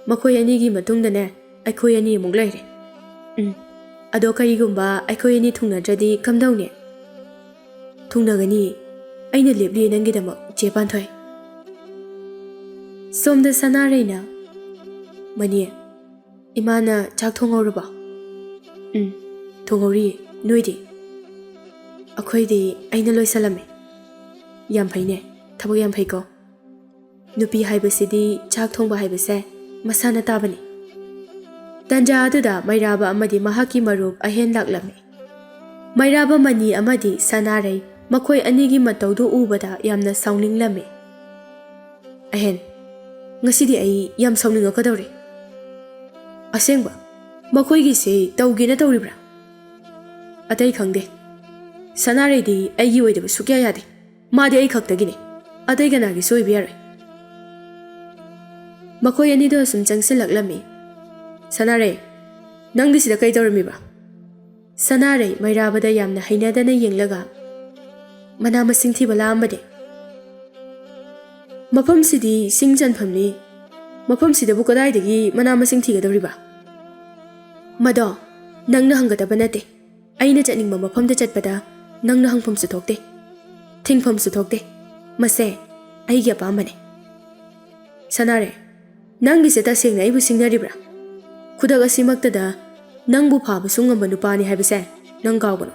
ꯃꯈꯣꯏ ꯑꯅꯤꯒꯤ ꯃꯇꯨꯡꯗꯅꯦ ꯑꯩꯈꯣꯏ ꯑꯅꯤ ꯑꯃꯨꯛ ꯂꯩꯔꯦ꯫" "ꯎꯝ, ꯑꯗꯣ ꯀꯔꯤꯒꯨꯝꯕ ꯑꯩꯈꯣꯏ ꯑꯅꯤ ꯊꯨꯡꯅꯗ꯭ꯔꯗꯤ ꯀꯝꯗꯧꯅꯤ?" "ꯊꯨꯡꯅꯒꯅꯤ꯫ ꯑꯩꯅ ꯂꯦꯞꯂꯤ ꯅꯪꯒꯤꯗꯃꯛ, ꯆꯦ ꯄꯥꯟꯊꯣꯏ꯫" ꯁꯣꯝꯗ ꯁꯅꯥꯔꯩꯅ, "ꯃꯅꯤ, ꯏꯃꯥꯅ ꯆꯥꯛ ꯊꯣꯡꯍꯧꯔꯕꯣ?" "ꯎꯝ, ꯊꯣꯡꯍꯧꯔꯤꯌꯦ꯫ ꯅꯣꯏꯗꯤ?" "ꯑꯩꯈꯣꯏꯗꯤ ꯑꯩꯅ ꯂꯣꯏꯁꯜꯂꯝꯃꯦ꯫" "ꯌꯥꯝ ꯐꯩꯅꯦ, ꯊꯕꯛ ꯌꯥꯝ ꯐꯩꯀꯣ꯫ ꯅꯨꯄꯤ ꯍꯥꯏꯕꯁꯤꯗꯤ ꯆꯥꯛ ꯊꯣꯡꯕ ꯍꯥꯏꯕꯁꯦ ꯃꯁꯥꯅ ꯇꯥꯕꯅꯤ꯫" ꯇꯟꯖꯥ ꯑꯗꯨꯗ ꯃꯩꯔꯥꯕ ꯑꯃꯗꯤ ꯃꯍꯥꯛꯀꯤ ꯃꯔꯨꯞ ꯑꯍꯦꯟ ꯂꯥꯛꯂꯝꯃꯤ꯫ ꯃꯩꯔꯥꯕ ꯃꯅꯤ ꯑꯃꯗꯤ ꯁꯅꯥꯔꯩ ꯃꯈꯣꯏ ꯑꯅꯤꯒꯤ ꯃꯇꯧꯗꯨ ꯎꯕꯗ ꯌꯥꯝꯅ ꯁꯥꯎꯅꯤꯡꯂꯝꯃꯤ꯫ "ꯑꯍꯦꯟ, ꯉꯁꯤꯗꯤ ꯑꯩ ꯌꯥꯝ ꯁꯥꯎꯅꯤꯡꯉꯛꯀꯗꯧꯔꯦ꯫ ꯑꯁꯦꯡꯕ, ꯃꯈꯣꯏꯒꯤꯁꯦ ꯇꯧꯒꯦꯅ ꯇꯧꯔꯤꯕ꯭ꯔꯥ? ꯑꯇꯩ ꯈꯪꯗꯦ꯫ ꯁꯅꯥꯔꯩꯗꯤ ꯑꯩꯒꯤ ꯑꯣꯏꯗꯕ ꯁꯨꯛꯌꯥ ꯌꯥꯗꯦ꯫ ꯃꯥꯗꯤ ꯑꯩ ꯈꯛꯇꯒꯤꯅꯦ꯫ ꯑꯇꯩ ꯀꯅꯥꯒꯤꯁꯨ ꯑꯣꯏꯕ ꯌꯥꯔꯣꯏ꯫" ꯃꯈꯣꯏ ꯑꯅꯤꯗꯣ ꯑꯁꯨꯝ ꯆꯪꯁꯤꯜꯂꯛꯂꯝꯃꯤ꯫ "ꯁꯅꯥꯔꯩ, ꯅꯪꯗꯤ ꯁꯤꯗ ꯀꯩ ꯇꯧꯔꯝꯃꯤꯕ?" ꯁꯅꯥꯔꯩ ꯃꯩꯔꯥꯕꯗ ꯌꯥꯝꯅ ꯍꯩꯅꯗꯅ ꯌꯦꯡꯂꯒ, "ꯃꯅꯥ ꯃꯁꯤꯡ ꯊꯤꯕ ꯂꯥꯛꯑꯝꯕꯅꯦ꯫ ꯃꯐꯝꯁꯤꯗꯤ ꯁꯤꯡ ꯆꯟꯐꯝꯅꯤ꯫ ꯃꯐꯝꯁꯤꯗꯕꯨ ꯀꯗꯥꯏꯗꯒꯤ ꯃꯅꯥ ꯃꯁꯤꯡ ꯊꯤꯒꯗꯧꯔꯤꯕ?" "ꯃꯗꯣ ꯅꯪꯅ ꯍꯪꯒꯗꯕ ꯅꯠꯇꯦ꯫ ꯑꯩꯅ ꯆꯠꯅꯤꯡꯕ ꯃꯐꯝꯗ ꯆꯠꯄꯗ ꯅꯪꯅ ꯍꯪꯐꯝꯁꯨ ꯊꯣꯛꯇꯦ, ꯊꯤꯡꯐꯝꯁꯨ ꯊꯣꯛꯇꯦ꯫ ꯃꯁꯦ ꯑꯩꯒꯤ ꯑꯄꯥꯝꯕꯅꯦ꯫" "ꯁꯅꯥꯔꯩ, ꯅꯪꯒꯤꯁꯦ ꯇꯁꯦꯡꯅ ꯑꯩꯕꯨ ꯁꯤꯡꯅꯔꯤꯕ꯭ꯔꯥ? ꯈꯨꯗꯛ ꯑꯁꯤꯃꯛꯇꯗ ꯅꯪꯕꯨ ꯐꯥꯕꯁꯨ ꯉꯝꯕ ꯅꯨꯄꯥꯅꯤ ꯍꯥꯏꯕꯁꯦ ꯅꯪ ꯀꯥꯎꯒꯅꯨ꯫"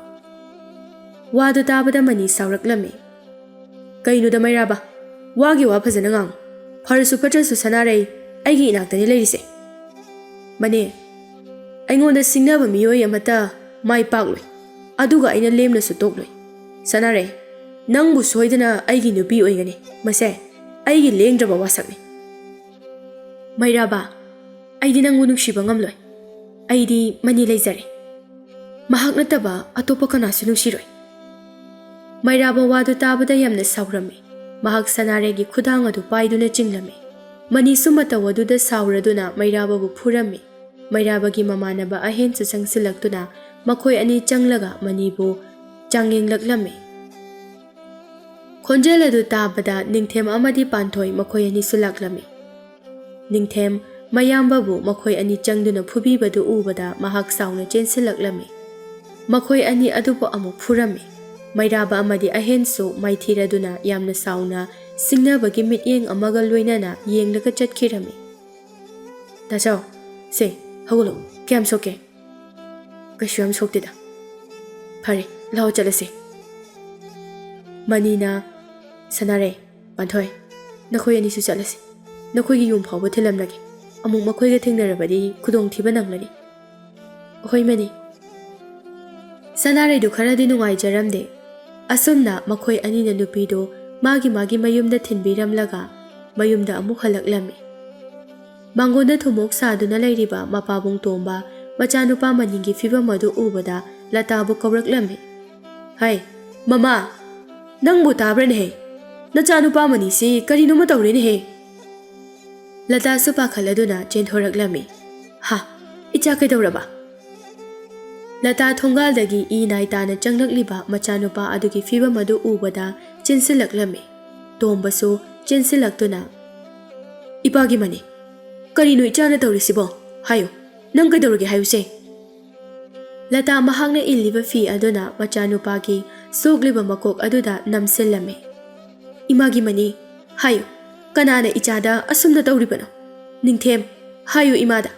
ꯋꯥꯗꯨ ꯇꯥꯕꯗ ꯃꯅꯤ ꯁꯥꯎꯔꯛꯂꯝꯃꯤ꯫ "ꯀꯩꯅꯣꯗ ꯃꯩꯔꯥꯕ, ꯋꯥꯒꯤ ꯋꯥ ꯐꯖꯅ ꯉꯥꯡꯉꯨ꯫ ꯐꯔꯁꯨ ꯐꯠꯇ꯭ꯔꯁꯨ ꯁꯅꯥꯔꯩ ꯑꯩꯒꯤ ꯏꯅꯥꯛꯇꯅꯤ ꯂꯩꯔꯤꯁꯦ꯫ ꯃꯅꯦ, ꯑꯩꯉꯣꯟꯗ ꯁꯤꯡꯅꯕ ꯃꯤꯑꯣꯏ ꯑꯃꯠꯇ ꯃꯥꯏ ꯄꯥꯛꯂꯣꯏ, ꯑꯗꯨꯒ ꯑꯩꯅ ꯂꯦꯝꯅꯁꯨ ꯇꯣꯛꯂꯣꯏ꯫ ꯁꯅꯥꯔꯩ, ꯅꯪꯕꯨ ꯁꯣꯏꯗꯅ ꯑꯩꯒꯤ ꯅꯨꯄꯤ ꯑꯣꯏꯒꯅꯤ꯫ ꯃꯁꯦ ꯑꯩꯒꯤ ꯂꯦꯡꯗ꯭ꯔꯕ ꯋꯥꯁꯛꯅꯤ꯫" "ꯃꯩꯔꯥꯕ, ꯑꯩꯗꯤ ꯅꯪꯕꯨ ꯅꯨꯡꯁꯤꯕ ꯉꯝꯂꯣꯏ꯫ ꯑꯩꯗꯤ ꯃꯅꯤ ꯂꯩꯖꯔꯦ꯫ ꯃꯍꯥꯛ ꯅꯠꯇꯕ ꯑꯇꯣꯞꯄ ꯀꯅꯥꯁꯨ ꯅꯨꯡꯁꯤꯔꯣꯏ꯫" ꯃꯩꯔꯥꯕ ꯋꯥꯗꯨ ꯇꯥꯕꯗ ꯌꯥꯝꯅ ꯁꯥꯎꯔꯝꯃꯤ꯫ ꯃꯍꯥꯛ ꯁꯅꯥꯔꯩꯒꯤ ꯈꯨꯗꯥꯡ ꯑꯗꯨ ꯄꯥꯏꯗꯨꯅ ꯆꯤꯡꯂꯝꯃꯤ꯫ ꯃꯅꯤꯁꯨ ꯃꯇꯧ ꯑꯗꯨꯗ ꯁꯥꯎꯔꯗꯨꯅ ꯃꯩꯔꯥꯕꯕꯨ ꯐꯨꯔꯝꯃꯤ꯫ ꯃꯩꯔꯥꯕꯒꯤ ꯃꯃꯥꯟꯅꯕ ꯑꯍꯦꯟꯁꯨ ꯆꯪꯁꯤꯜꯂꯛꯇꯨꯅ ꯃꯈꯣꯏ ꯑꯅꯤ ꯆꯪꯂꯒ ꯃꯅꯤꯕꯨ ꯆꯥꯡꯌꯦꯡꯂꯛꯂꯝꯃꯤ꯫ ꯈꯣꯟꯖꯦꯜ ꯑꯗꯨ ꯇꯥꯕꯗ ꯅꯤꯡꯊꯦꯝ ꯑꯃꯗꯤ ꯄꯥꯟꯊꯣꯏ ꯃꯈꯣꯏ ꯑꯅꯤꯁꯨ ꯂꯥꯛꯂꯝꯃꯤ꯫ ꯅꯤꯡꯊꯦꯝ ꯃꯌꯥꯝꯕꯕꯨ ꯃꯈꯣꯏ ꯑꯅꯤ ꯆꯪꯗꯨꯅ ꯐꯨꯕꯤꯕꯗꯨ ꯎꯕꯗ ꯃꯍꯥꯛ ꯁꯥꯎꯅ ꯆꯦꯟꯁꯤꯜꯂꯛꯂꯝꯃꯤ꯫ ꯃꯈꯣꯏ ꯑꯅꯤ ꯑꯗꯨꯕꯨ ꯑꯃꯨꯛ ꯐꯨꯔꯝꯃꯤ꯫ ꯃꯩꯔꯥꯕ ꯑꯃꯗꯤ ꯑꯍꯦꯟꯁꯨ ꯃꯥꯏꯊꯤꯔꯗꯨꯅ ꯌꯥꯝꯅ ꯁꯥꯎꯅ ꯁꯤꯡꯅꯕꯒꯤ ꯃꯤꯠꯌꯦꯡ ꯑꯃꯒ ꯂꯣꯏꯅꯅ ꯌꯦꯡꯂꯒ ꯆꯠꯈꯤꯔꯝꯃꯤ꯫ "ꯇꯥꯆꯧ, ꯁꯦ, ꯍꯧꯒꯠꯂꯣ꯫ ꯀꯌꯥꯝ ꯁꯣꯛꯀꯦ?" "ꯀꯩꯁꯨ ꯌꯥꯝ ꯁꯣꯛꯇꯦꯗ꯫" "ꯐꯔꯦ, ꯂꯥꯛꯑꯣ ꯆꯠꯂꯁꯦ꯫" ꯃꯅꯤꯅ, "ꯁꯅꯥꯔꯩ, ꯄꯥꯟꯊꯣꯏ, ꯅꯈꯣꯏ ꯑꯅꯤꯁꯨ ꯆꯠꯂꯁꯤ꯫ ꯅꯈꯣꯏꯒꯤ ꯌꯨꯝ ꯐꯥꯎꯕ ꯊꯤꯜꯂꯝꯂꯒꯦ꯫ ꯑꯃꯨꯛ ꯃꯈꯣꯏꯒ ꯊꯦꯡꯅꯔꯕꯗꯤ ꯈꯨꯗꯣꯡꯊꯤꯕ ꯅꯪꯂꯅꯤ꯫" "ꯍꯣꯏ, ꯃꯅꯤ꯫" ꯁꯅꯥꯔꯩꯗꯨ ꯈꯔꯗꯤ ꯅꯨꯡꯉꯥꯏꯖꯔꯝꯗꯦ꯫ ꯑꯁꯨꯝꯅ ꯃꯈꯣꯏ ꯑꯅꯤꯅ ꯅꯨꯄꯤꯗꯨ ꯃꯥꯒꯤ ꯃꯥꯒꯤ ꯃꯌꯨꯝꯗ ꯊꯤꯟꯕꯤꯔꯝꯂꯒ ꯃꯌꯨꯝꯗ ꯑꯃꯨꯛ ꯍꯜꯂꯛꯂꯝꯃꯤ꯫ ꯃꯥꯡꯒꯣꯟꯗ ꯊꯨꯝꯃꯣꯛ ꯁꯥꯗꯨꯅ ꯂꯩꯔꯤꯕ ꯃꯄꯥꯕꯨꯡ ꯇꯣꯝꯕ ꯃꯆꯥꯅꯨꯄꯥ ꯃꯅꯤꯒꯤ ꯐꯤꯕꯝ ꯑꯗꯨ ꯎꯕꯗ ꯂꯇꯥꯕꯨ ꯀꯧꯔꯛꯂꯝꯃꯤ꯫ "ꯍꯩ, ꯃꯃꯥ, ꯅꯪꯕꯨ ꯇꯥꯕ꯭ꯔꯅꯦꯍꯦ? ꯅꯆꯥꯅꯨꯄꯥ ꯃꯅꯤꯁꯤ ꯀꯔꯤꯅꯣꯃ ꯇꯧꯔꯦꯅꯦꯍꯦ!" ꯂꯇꯥꯁꯨ ꯄꯥꯈꯠꯂꯗꯨꯅ ꯆꯦꯟꯊꯣꯔꯛꯂꯝꯃꯤ꯫ "ꯍꯥ, ꯏꯆꯥ ꯀꯩꯗꯧꯔꯕ?" ꯂꯇꯥ ꯊꯣꯡꯒꯥꯜꯗꯒꯤ ꯏ ꯅꯥꯏ ꯇꯥꯅ ꯆꯪꯂꯛꯂꯤꯕ ꯃꯆꯥꯅꯨꯄꯥ ꯑꯗꯨꯒꯤ ꯐꯤꯕꯝ ꯑꯗꯨ ꯎꯕꯗ ꯆꯦꯟꯁꯤꯜꯂꯛꯂꯝꯃꯤ꯫ ꯇꯣꯝꯕꯁꯨ ꯆꯦꯟꯁꯤꯜꯂꯛꯇꯨꯅ, "ꯏꯄꯥꯒꯤ ꯃꯅꯤ, ꯀꯔꯤꯅꯣ ꯏꯆꯥꯅ ꯇꯧꯔꯤꯁꯤꯕꯣ? ꯍꯥꯏꯌꯨ, ꯅꯪ ꯀꯩꯗꯧꯔꯒꯦ ꯍꯥꯏꯌꯨꯁꯦ?" ꯂꯇꯥ ꯃꯍꯥꯛꯅ ꯏꯜꯂꯤꯕ ꯐꯤ ꯑꯗꯨꯅ ꯃꯆꯥꯅꯨꯄꯥꯒꯤ ꯁꯣꯛꯂꯤꯕ ꯃꯀꯣꯛ ꯑꯗꯨꯗ ꯅꯝꯁꯤꯜꯂꯝꯃꯤ꯫ "ꯏꯃꯥꯒꯤ ꯃꯅꯤ, ꯍꯥꯏꯌꯨ, ꯀꯅꯥꯅ ꯏꯆꯥꯗ ꯑꯁꯨꯝꯅ ꯇꯧꯔꯤꯕꯅꯣ? ꯅꯤꯡꯊꯦꯝ, ꯍꯥꯏꯌꯨ ꯏꯃꯥꯗ,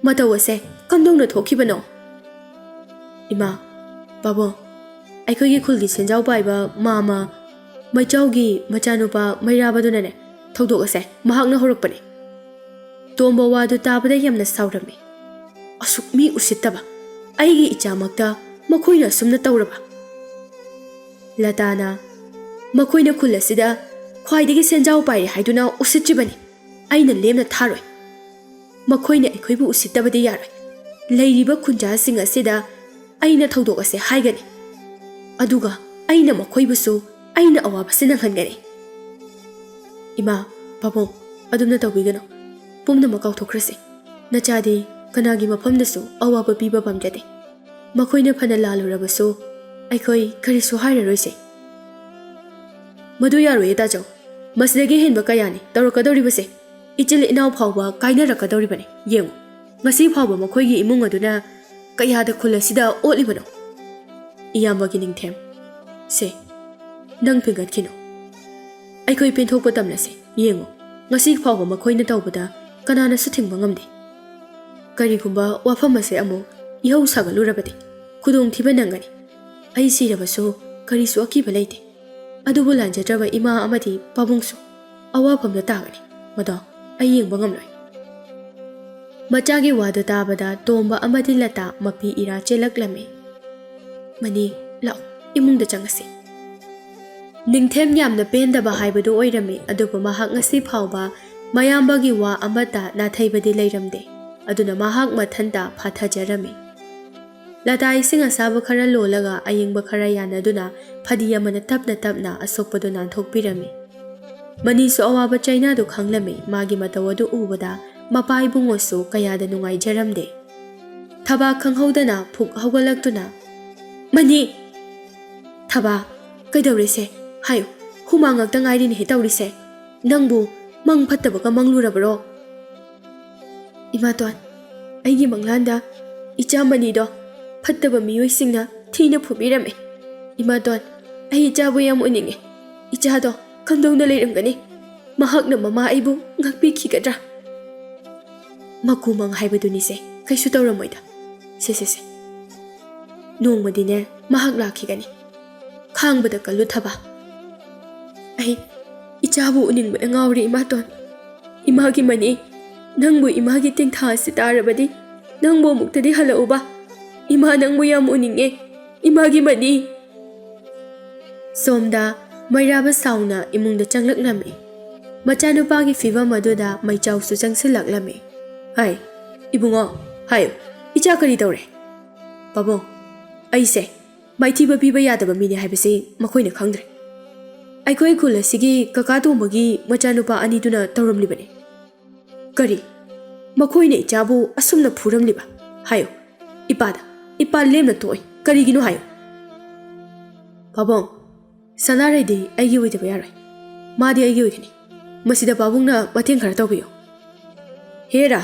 ꯃꯇꯧ ꯑꯁꯦ ꯀꯝꯗꯧꯅ ꯊꯣꯛꯈꯤꯕꯅꯣ?" "ꯏꯃꯥ, ꯄꯥꯕꯨꯡ, ꯑꯩꯈꯣꯏꯒꯤ ꯈꯨꯜꯒꯤ ꯁꯦꯟꯖꯥꯎ ꯄꯥꯏꯕ ꯃꯥꯃ ꯃꯩꯆꯥꯎꯒꯤ ꯃꯆꯥꯅꯨꯄꯥ ꯃꯩꯔꯥꯕꯗꯨꯅꯅꯦ ꯊꯧꯗꯣꯛ ꯑꯁꯦ ꯃꯍꯥꯛꯅ ꯍꯧꯔꯛꯄꯅꯦ꯫" ꯇꯣꯝꯕ ꯋꯥꯗꯨ ꯇꯥꯕꯗ ꯌꯥꯝꯅ ꯁꯥꯎꯔꯝꯃꯤ꯫ "ꯑꯁꯨꯛ ꯃꯤ ꯎꯁꯤꯠꯇꯕ ꯑꯩꯒꯤ ꯏꯆꯥꯃꯛꯇ ꯃꯈꯣꯏꯅ ꯑꯁꯨꯝꯅ ꯇꯧꯔꯕ?" ꯂꯇꯥꯅ, "ꯃꯈꯣꯏꯅ ꯈꯨꯜ ꯑꯁꯤꯗ ꯈ꯭ꯋꯥꯏꯗꯒꯤ ꯁꯦꯟꯖꯥꯎ ꯄꯥꯏꯔꯦ ꯍꯥꯏꯗꯨꯅ ꯎꯁꯤꯠꯇ꯭ꯔꯤꯕꯅꯤ꯫ ꯑꯩꯅ ꯂꯦꯝꯅ ꯊꯥꯔꯣꯏ꯫ ꯃꯈꯣꯏꯅ ꯑꯩꯈꯣꯏꯕꯨ ꯎꯁꯤꯠꯇꯕꯗꯤ ꯌꯥꯔꯣꯏ꯫ ꯂꯩꯔꯤꯕ ꯈꯨꯟꯖꯥꯁꯤꯡ ꯑꯁꯤꯗ ꯑꯩꯅ ꯊꯧꯗꯣꯛ ꯑꯁꯦ ꯍꯥꯏꯒꯅꯤ꯫ ꯑꯗꯨꯒ ꯑꯩꯅ ꯃꯈꯣꯏꯕꯨꯁꯨ ꯑꯩꯅ ꯑꯋꯥꯕꯁꯦ ꯅꯪꯍꯟꯒꯅꯤ꯫" "ꯏꯃꯥ, ꯄꯥꯕꯨꯡ, ꯑꯗꯨꯝꯅ ꯇꯧꯕꯤꯒꯅꯨ꯫ ꯄꯨꯝꯅꯃꯛ ꯀꯥꯎꯊꯣꯛꯈ꯭ꯔꯁꯤ꯫ ꯅꯆꯥꯗꯤ ꯀꯅꯥꯒꯤ ꯃꯐꯝꯗꯁꯨ ꯑꯋꯥꯕ ꯄꯤꯕ ꯄꯥꯝꯖꯗꯦ꯫ ꯃꯈꯣꯏꯅ ꯐꯅ ꯂꯥꯜꯂꯨꯔꯕꯁꯨ ꯑꯩꯈꯣꯏ ꯀꯔꯤꯁꯨ ꯍꯥꯏꯔꯔꯣꯏꯁꯦ꯫" "ꯃꯗꯨ ꯌꯥꯔꯣꯏꯌꯦ ꯇꯥꯆꯧ꯫ ꯃꯁꯤꯗꯒꯤ ꯍꯦꯟꯕ ꯀꯌꯥꯅꯤ ꯇꯧꯔꯛꯀꯗꯧꯔꯤꯕꯁꯦ꯫ ꯏꯆꯤꯜ ꯏꯅꯥꯎ ꯐꯥꯎꯕ ꯀꯥꯏꯅꯔꯛꯀꯗꯧꯔꯤꯕꯅꯤ꯫ ꯌꯦꯡꯉꯨ, ꯉꯁꯤ ꯐꯥꯎꯕ ꯃꯈꯣꯏꯒꯤ ꯏꯃꯨꯡ ꯑꯗꯨꯅ ꯀꯌꯥꯗ ꯈꯨꯜ ꯑꯁꯤꯗ ꯑꯣꯠꯂꯤꯕꯅꯣ?" "ꯏꯌꯥꯝꯕꯒꯤ ꯅꯤꯡꯊꯦꯝ, ꯁꯦ, ꯅꯪ ꯐꯤꯡꯒꯠꯈꯤꯅꯨ꯫ ꯑꯩꯈꯣꯏ ꯄꯦꯟꯊꯣꯛꯄ ꯇꯝꯂꯁꯤ꯫ ꯌꯦꯡꯉꯨ, ꯉꯁꯤ ꯐꯥꯎꯕ ꯃꯈꯣꯏꯅ ꯇꯧꯕꯗ ꯀꯅꯥꯅꯁꯨ ꯊꯤꯡꯕ ꯉꯝꯗꯦ꯫ ꯀꯔꯤꯒꯨꯝꯕ ꯋꯥꯐꯝ ꯑꯁꯦ ꯑꯃꯨꯛ ꯏꯍꯧ ꯁꯥꯒꯠꯂꯨꯔꯕꯗꯤ ꯈꯨꯗꯣꯡꯊꯤꯕ ꯅꯪꯒꯅꯤ꯫ ꯑꯩ ꯁꯤꯔꯕꯁꯨ ꯀꯔꯤꯁꯨ ꯑꯀꯤꯕ ꯂꯩꯇꯦ꯫ ꯑꯗꯨꯕꯨ ꯂꯥꯟꯖꯗ꯭ꯔꯕ ꯏꯃꯥ ꯑꯃꯗꯤ ꯄꯥꯕꯨꯡꯁꯨ ꯑꯋꯥꯐꯝꯗ ꯇꯥꯒꯅꯤ꯫ ꯃꯗꯣ ꯑꯩ ꯌꯦꯡꯕ ꯉꯝꯂꯣꯏ꯫" ꯃꯆꯥꯒꯤ ꯋꯥꯗꯨ ꯇꯥꯕꯗ ꯇꯣꯝꯕ ꯑꯃꯗꯤ ꯂꯇꯥ ꯃꯄꯤ ꯏꯔꯥ ꯆꯦꯜꯂꯛꯂꯝꯃꯤ꯫ "ꯃꯅꯤ, ꯂꯥꯛꯑꯣ, ꯏꯃꯨꯡꯗ ꯆꯪꯉꯁꯤ꯫" ꯅꯤꯡꯊꯦꯝ ꯌꯥꯝꯅ ꯄꯦꯟꯗꯕ ꯍꯥꯏꯕꯗꯨ ꯑꯣꯏꯔꯝꯃꯤ, ꯑꯗꯨꯕꯨ ꯃꯍꯥꯛ ꯉꯁꯤ ꯐꯥꯎꯕ ꯃꯌꯥꯝꯕꯒꯤ ꯋꯥ ꯑꯃꯠꯇ ꯅꯥꯊꯩꯕꯗꯤ ꯂꯩꯔꯝꯗꯦ꯫ ꯑꯗꯨꯅ ꯃꯍꯥꯛ ꯃꯊꯟꯇ ꯐꯥꯊꯖꯔꯝꯃꯤ꯫ ꯂꯇꯥ ꯏꯁꯤꯡ ꯑꯁꯥꯕ ꯈꯔ ꯂꯣꯜꯂꯒ ꯑꯌꯤꯡꯕ ꯈꯔ ꯌꯥꯟꯅꯗꯨꯅ ꯐꯗꯤ ꯑꯃꯅ ꯇꯞꯅ ꯇꯞꯅ ꯑꯁꯣꯛꯄꯗꯨ ꯅꯥꯟꯊꯣꯛꯄꯤꯔꯝꯃꯤ꯫ ꯃꯅꯤꯁꯨ ꯑꯋꯥꯕ ꯆꯩꯅꯥꯗꯨ ꯈꯪꯂꯝꯃꯤ꯫ ꯃꯥꯒꯤ ꯃꯇꯧ ꯑꯗꯨ ꯎꯕꯗ ꯃꯄꯥ ꯏꯕꯨꯡꯉꯣꯁꯨ ꯀꯌꯥꯗ ꯅꯨꯡꯉꯥꯏꯖꯔꯝꯗꯦ꯫ ꯊꯕꯥ ꯈꯪꯍꯧꯗꯅ ꯐꯨꯛ ꯍꯧꯒꯠꯂꯛꯇꯨꯅ, "ꯃꯅꯤ!" "ꯊꯕꯥ, ꯀꯩꯗꯧꯔꯦꯁꯦ? ꯍꯥꯏꯌꯨ, ꯍꯨꯃꯥꯡ ꯉꯥꯛꯇ ꯉꯥꯏꯔꯤꯅꯦꯍꯦ ꯇꯧꯔꯤꯁꯦ꯫ ꯅꯪꯕꯨ ꯃꯪ ꯐꯠꯇꯕꯒ ꯃꯪꯂꯨꯔꯕꯔꯣ?" "ꯏꯃꯥꯇꯣꯟ, ꯑꯩꯒꯤ ꯃꯪꯂꯥꯟꯗ ꯏꯆꯥ ꯃꯅꯤꯗꯣ ꯐꯠꯇꯕ ꯃꯤꯑꯣꯏꯁꯤꯡꯅ ꯊꯤꯅ ꯐꯨꯕꯤꯔꯝꯃꯦ꯫ ꯏꯃꯥꯇꯣꯟ, ꯑꯩ ꯏꯆꯥꯕꯨ ꯌꯥꯝ ꯎꯅꯤꯡꯉꯦ꯫ ꯏꯆꯥꯗꯣ ꯀꯝꯗꯧꯅ ꯂꯩꯔꯝꯒꯅꯤ? ꯃꯍꯥꯛꯅ ꯃꯃꯥ ꯑꯩꯕꯨ ꯉꯥꯛꯄꯤꯈꯤꯒꯗ꯭ꯔꯥ?" "ꯃꯀꯨ ꯃꯪ ꯍꯥꯏꯕꯗꯨꯅꯤꯁꯦ, ꯀꯩꯁꯨ ꯇꯧꯔꯝꯃꯣꯏꯗ꯫ ꯁꯦ, ꯁꯦ, ꯁꯦ꯫ ꯅꯣꯡꯃꯗꯤꯅꯦ, ꯃꯍꯥꯛ ꯂꯥꯛꯈꯤꯒꯅꯤ꯫ ꯈꯥꯡꯕꯗ ꯀꯜꯂꯨ, ꯊꯕꯥ꯫ ꯑꯩ ꯏꯆꯥꯕꯨ ꯎꯅꯤꯡꯕꯗ ꯉꯥꯎꯔꯦ, ꯏꯃꯥꯇꯣꯟ꯫ ꯏꯃꯥꯒꯤ ꯃꯅꯤ, ꯅꯪꯕꯨ ꯏꯃꯥꯒꯤ ꯇꯦꯡꯊꯥ ꯑꯁꯤ ꯇꯥꯔꯕꯗꯤ, ꯅꯪꯕꯨ ꯑꯃꯨꯛꯇꯗꯤ ꯍꯜꯂꯛꯎꯕ꯫ ꯏꯃꯥ ꯅꯪꯕꯨ ꯌꯥꯝ ꯎꯅꯤꯡꯉꯦ, ꯏꯃꯥꯒꯤ ꯃꯅꯤ꯫" ꯁꯣꯝꯗ ꯃꯩꯔꯥꯕ ꯁꯥꯎꯅ ꯏꯃꯨꯡꯗ ꯆꯪꯂꯛꯂꯝꯃꯤ꯫ ꯃꯆꯥꯅꯨꯄꯥꯒꯤ ꯐꯤꯚꯝ ꯑꯗꯨꯗ ꯃꯩꯆꯥꯎꯁꯨ ꯆꯪꯁꯤꯜꯂꯛꯂꯝꯃꯤ꯫ "ꯍꯥꯏ, ꯏꯕꯨꯡꯉꯣ, ꯍꯥꯏꯌꯨ, ꯏꯆꯥ ꯀꯔꯤ ꯇꯧꯔꯦ?" "ꯄꯥꯕꯨꯡ, ꯑꯩꯁꯦ ꯃꯥꯏꯊꯤꯕ ꯄꯤꯕ ꯌꯥꯗꯕ ꯃꯤꯅꯤ ꯍꯥꯏꯕꯁꯤ ꯃꯈꯣꯏꯅ ꯈꯪꯗ꯭ꯔꯦ꯫ ꯑꯩꯈꯣꯏ ꯈꯨꯜ ꯑꯁꯤꯒꯤ ꯀꯀꯥ ꯇꯣꯝꯕꯒꯤ ꯃꯆꯥꯅꯨꯄꯥ ꯑꯅꯤꯗꯨꯅ ꯇꯧꯔꯝꯂꯤꯕꯅꯤ꯫" "ꯀꯔꯤ? ꯃꯈꯣꯏꯅ ꯏꯆꯥꯕꯨ ꯑꯁꯨꯝꯅ ꯐꯨꯔꯝꯂꯤꯕ? ꯍꯥꯏꯌꯨ, ꯏꯄꯥꯗ, ꯏꯄꯥ ꯂꯦꯝꯅ ꯇꯣꯛꯑꯣꯏ꯫ ꯀꯔꯤꯒꯤꯅꯣ ꯍꯥꯏꯌꯨ꯫" "ꯄꯥꯕꯨꯡ, ꯁꯅꯥꯔꯩꯗꯤ ꯑꯩꯒꯤ ꯑꯣꯏꯗꯕ ꯌꯥꯔꯣꯏ꯫ ꯃꯥꯗꯤ ꯑꯩꯒꯤ ꯑꯣꯏꯒꯅꯤ꯫ ꯃꯁꯤꯗ ꯄꯥꯕꯨꯡꯅ ꯃꯇꯦꯡ ꯈꯔ ꯇꯧꯕꯤꯌꯨ꯫" "ꯍꯦꯔꯥ,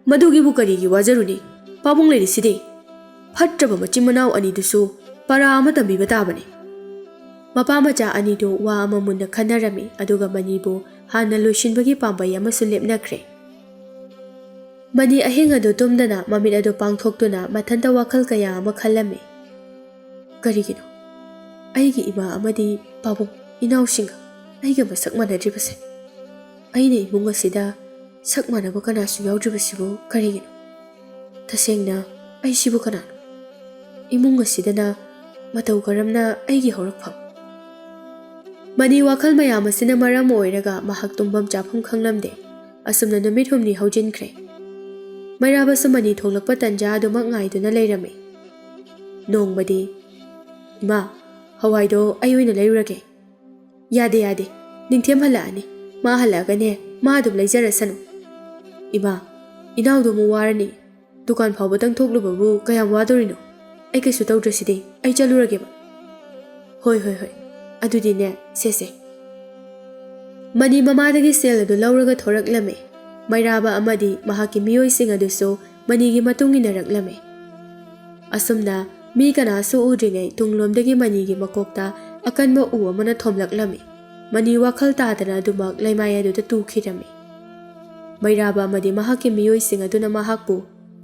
ꯃꯗꯨꯒꯤꯕꯨ ꯀꯔꯤꯒꯤ ꯋꯥꯖꯔꯨꯅꯤ? ꯄꯥꯕꯨꯡ ꯂꯩꯔꯤꯁꯤꯗꯤ꯫" ꯐꯠꯇ꯭ꯔꯕ ꯃꯆꯤꯟ ꯃꯅꯥꯎ ꯑꯅꯤꯗꯨꯁꯨ ꯄꯔꯥ ꯑꯃ ꯇꯝꯕꯤꯕ ꯇꯥꯕꯅꯤ꯫ ꯃꯄꯥ ꯃꯆꯥ ꯑꯅꯤꯗꯨ ꯋꯥ ꯑꯃ ꯃꯨꯟꯅ ꯈꯟꯅꯔꯝꯃꯤ, ꯑꯗꯨꯒ ꯃꯅꯤꯕꯨ ꯍꯥꯟꯅ ꯂꯣꯏꯁꯤꯟꯕꯒꯤ ꯄꯥꯝꯕꯩ ꯑꯃꯁꯨ ꯂꯦꯞꯅꯈ꯭ꯔꯦ꯫ ꯃꯅꯤ ꯑꯍꯤꯡ ꯑꯗꯨ ꯇꯨꯝꯗꯅ ꯃꯃꯤꯠ ꯑꯗꯨ ꯄꯥꯡꯊꯣꯛꯇꯨꯅ ꯃꯊꯟꯇ ꯋꯥꯈꯜ ꯀꯌꯥ ꯑꯃ ꯈꯜꯂꯝꯃꯤ꯫ "ꯀꯔꯤꯒꯤꯅꯣ ꯑꯩꯒꯤ ꯏꯃꯥ ꯑꯃꯗꯤ ꯄꯥꯕꯨꯡ ꯏꯅꯥꯎꯁꯤꯡꯒ ꯑꯩꯒ ꯃꯁꯛ ꯃꯥꯟꯅꯗ꯭ꯔꯤꯕꯁꯦ? ꯑꯩꯅ ꯏꯃꯨꯡ ꯑꯁꯤꯗ ꯁꯛ ꯃꯥꯟꯅꯕ ꯀꯅꯥꯁꯨ ꯌꯥꯎꯗ꯭ꯔꯤꯕꯁꯤꯕꯨ ꯀꯔꯤꯒꯤꯅꯣ? ꯇꯁꯦꯡꯅ ꯑꯩꯁꯤꯕꯨ ꯀꯅꯥꯅꯣ? ꯏꯃꯨꯡ ꯑꯁꯤꯗꯅ ꯃꯇꯧ ꯀꯔꯝꯅ ꯑꯩꯒꯤ ꯍꯧꯔꯛꯐꯝ?" ꯃꯅꯤ ꯋꯥꯈꯜ ꯃꯌꯥꯝ ꯑꯁꯤꯅ ꯃꯔꯝ ꯑꯣꯏꯔꯒ ꯃꯍꯥꯛ ꯇꯨꯝꯐꯝ ꯆꯥꯐꯝ ꯈꯪꯂꯝꯗꯦ꯫ ꯑꯁꯨꯝꯅ ꯅꯨꯃꯤꯠ ꯍꯨꯝꯅꯤ ꯍꯧꯖꯤꯟꯈ꯭ꯔꯦ꯫ ꯃꯩꯔꯥꯕꯁꯨ ꯃꯅꯤ ꯊꯣꯛꯂꯛꯄ ꯇꯟꯖꯥ ꯑꯗꯨꯃꯛ ꯉꯥꯏꯗꯨꯅ ꯂꯩꯔꯝꯃꯤ꯫ ꯅꯣꯡꯃꯗꯤ, "ꯏꯃꯥ, ꯍꯋꯥꯏꯗꯣ ꯑꯩ ꯑꯣꯏꯅ ꯂꯩꯔꯨꯔꯒꯦ꯫" "ꯌꯥꯗꯦ, ꯌꯥꯗꯦ꯫ ꯅꯤꯡꯊꯦꯝ ꯍꯜꯂꯛꯑꯅꯤ꯫ ꯃꯥ ꯍꯜꯂꯛꯑꯒꯅꯦ, ꯃꯥ ꯑꯗꯨꯝ ꯂꯩꯖꯔꯁꯅꯨ꯫" "ꯏꯃꯥ, ꯏꯅꯥꯎꯗꯣ ꯑꯃꯨꯛ ꯋꯥꯔꯅꯤ꯫" "ꯗꯨꯀꯥꯟ ꯐꯥꯎꯕꯗꯪ ꯊꯣꯛꯂꯨꯕꯕꯨ ꯀꯌꯥꯝ ꯋꯥꯗꯣꯔꯤꯅꯣ? ꯑꯩ ꯀꯩꯁꯨ ꯇꯧꯗ꯭ꯔꯁꯤꯗꯤ, ꯑꯩ ꯆꯠꯂꯨꯔꯒꯦꯕ꯫" "ꯍꯣꯏ, ꯍꯣꯏ, ꯍꯣꯏ꯫ ꯑꯗꯨꯗꯤꯅꯦ, ꯁꯦ, ꯁꯦ꯫" ꯃꯅꯤ ꯃꯃꯥꯗꯒꯤ ꯁꯦꯜ ꯑꯗꯨ ꯂꯧꯔꯒ ꯊꯣꯔꯛꯂꯝꯃꯤ꯫ ꯃꯩꯔꯥꯕ ꯑꯃꯗꯤ ꯃꯍꯥꯛꯀꯤ ꯃꯤꯑꯣꯏꯁꯤꯡ ꯑꯗꯨꯁꯨ ꯃꯅꯤꯒꯤ ꯃꯇꯨꯡ ꯏꯟꯅꯔꯛꯂꯝꯃꯤ꯫ ꯑꯁꯨꯝꯅ ꯃꯤ ꯀꯅꯥꯁꯨ ꯎꯗ꯭ꯔꯤꯉꯩ ꯇꯨꯡꯂꯣꯝꯗꯒꯤ ꯃꯅꯤꯒꯤ ꯃꯀꯣꯛꯇ ꯑꯀꯟꯕ ꯎ ꯑꯃꯅ ꯊꯣꯝꯂꯛꯂꯝꯃꯤ꯫ ꯃꯅꯤ ꯋꯥꯈꯜ ꯇꯥꯗꯅ ꯑꯗꯨꯃꯛ ꯂꯩꯃꯥꯏ ꯑꯗꯨꯗ ꯇꯨꯈꯤꯔꯝꯃꯤ꯫ ꯃꯩꯔꯥꯕ ꯑꯃꯗꯤ ꯃꯍꯥꯛꯀꯤ ꯃꯤꯑꯣꯏꯁꯤꯡ ꯑꯗꯨꯅ ꯃꯍꯥꯛꯄꯨ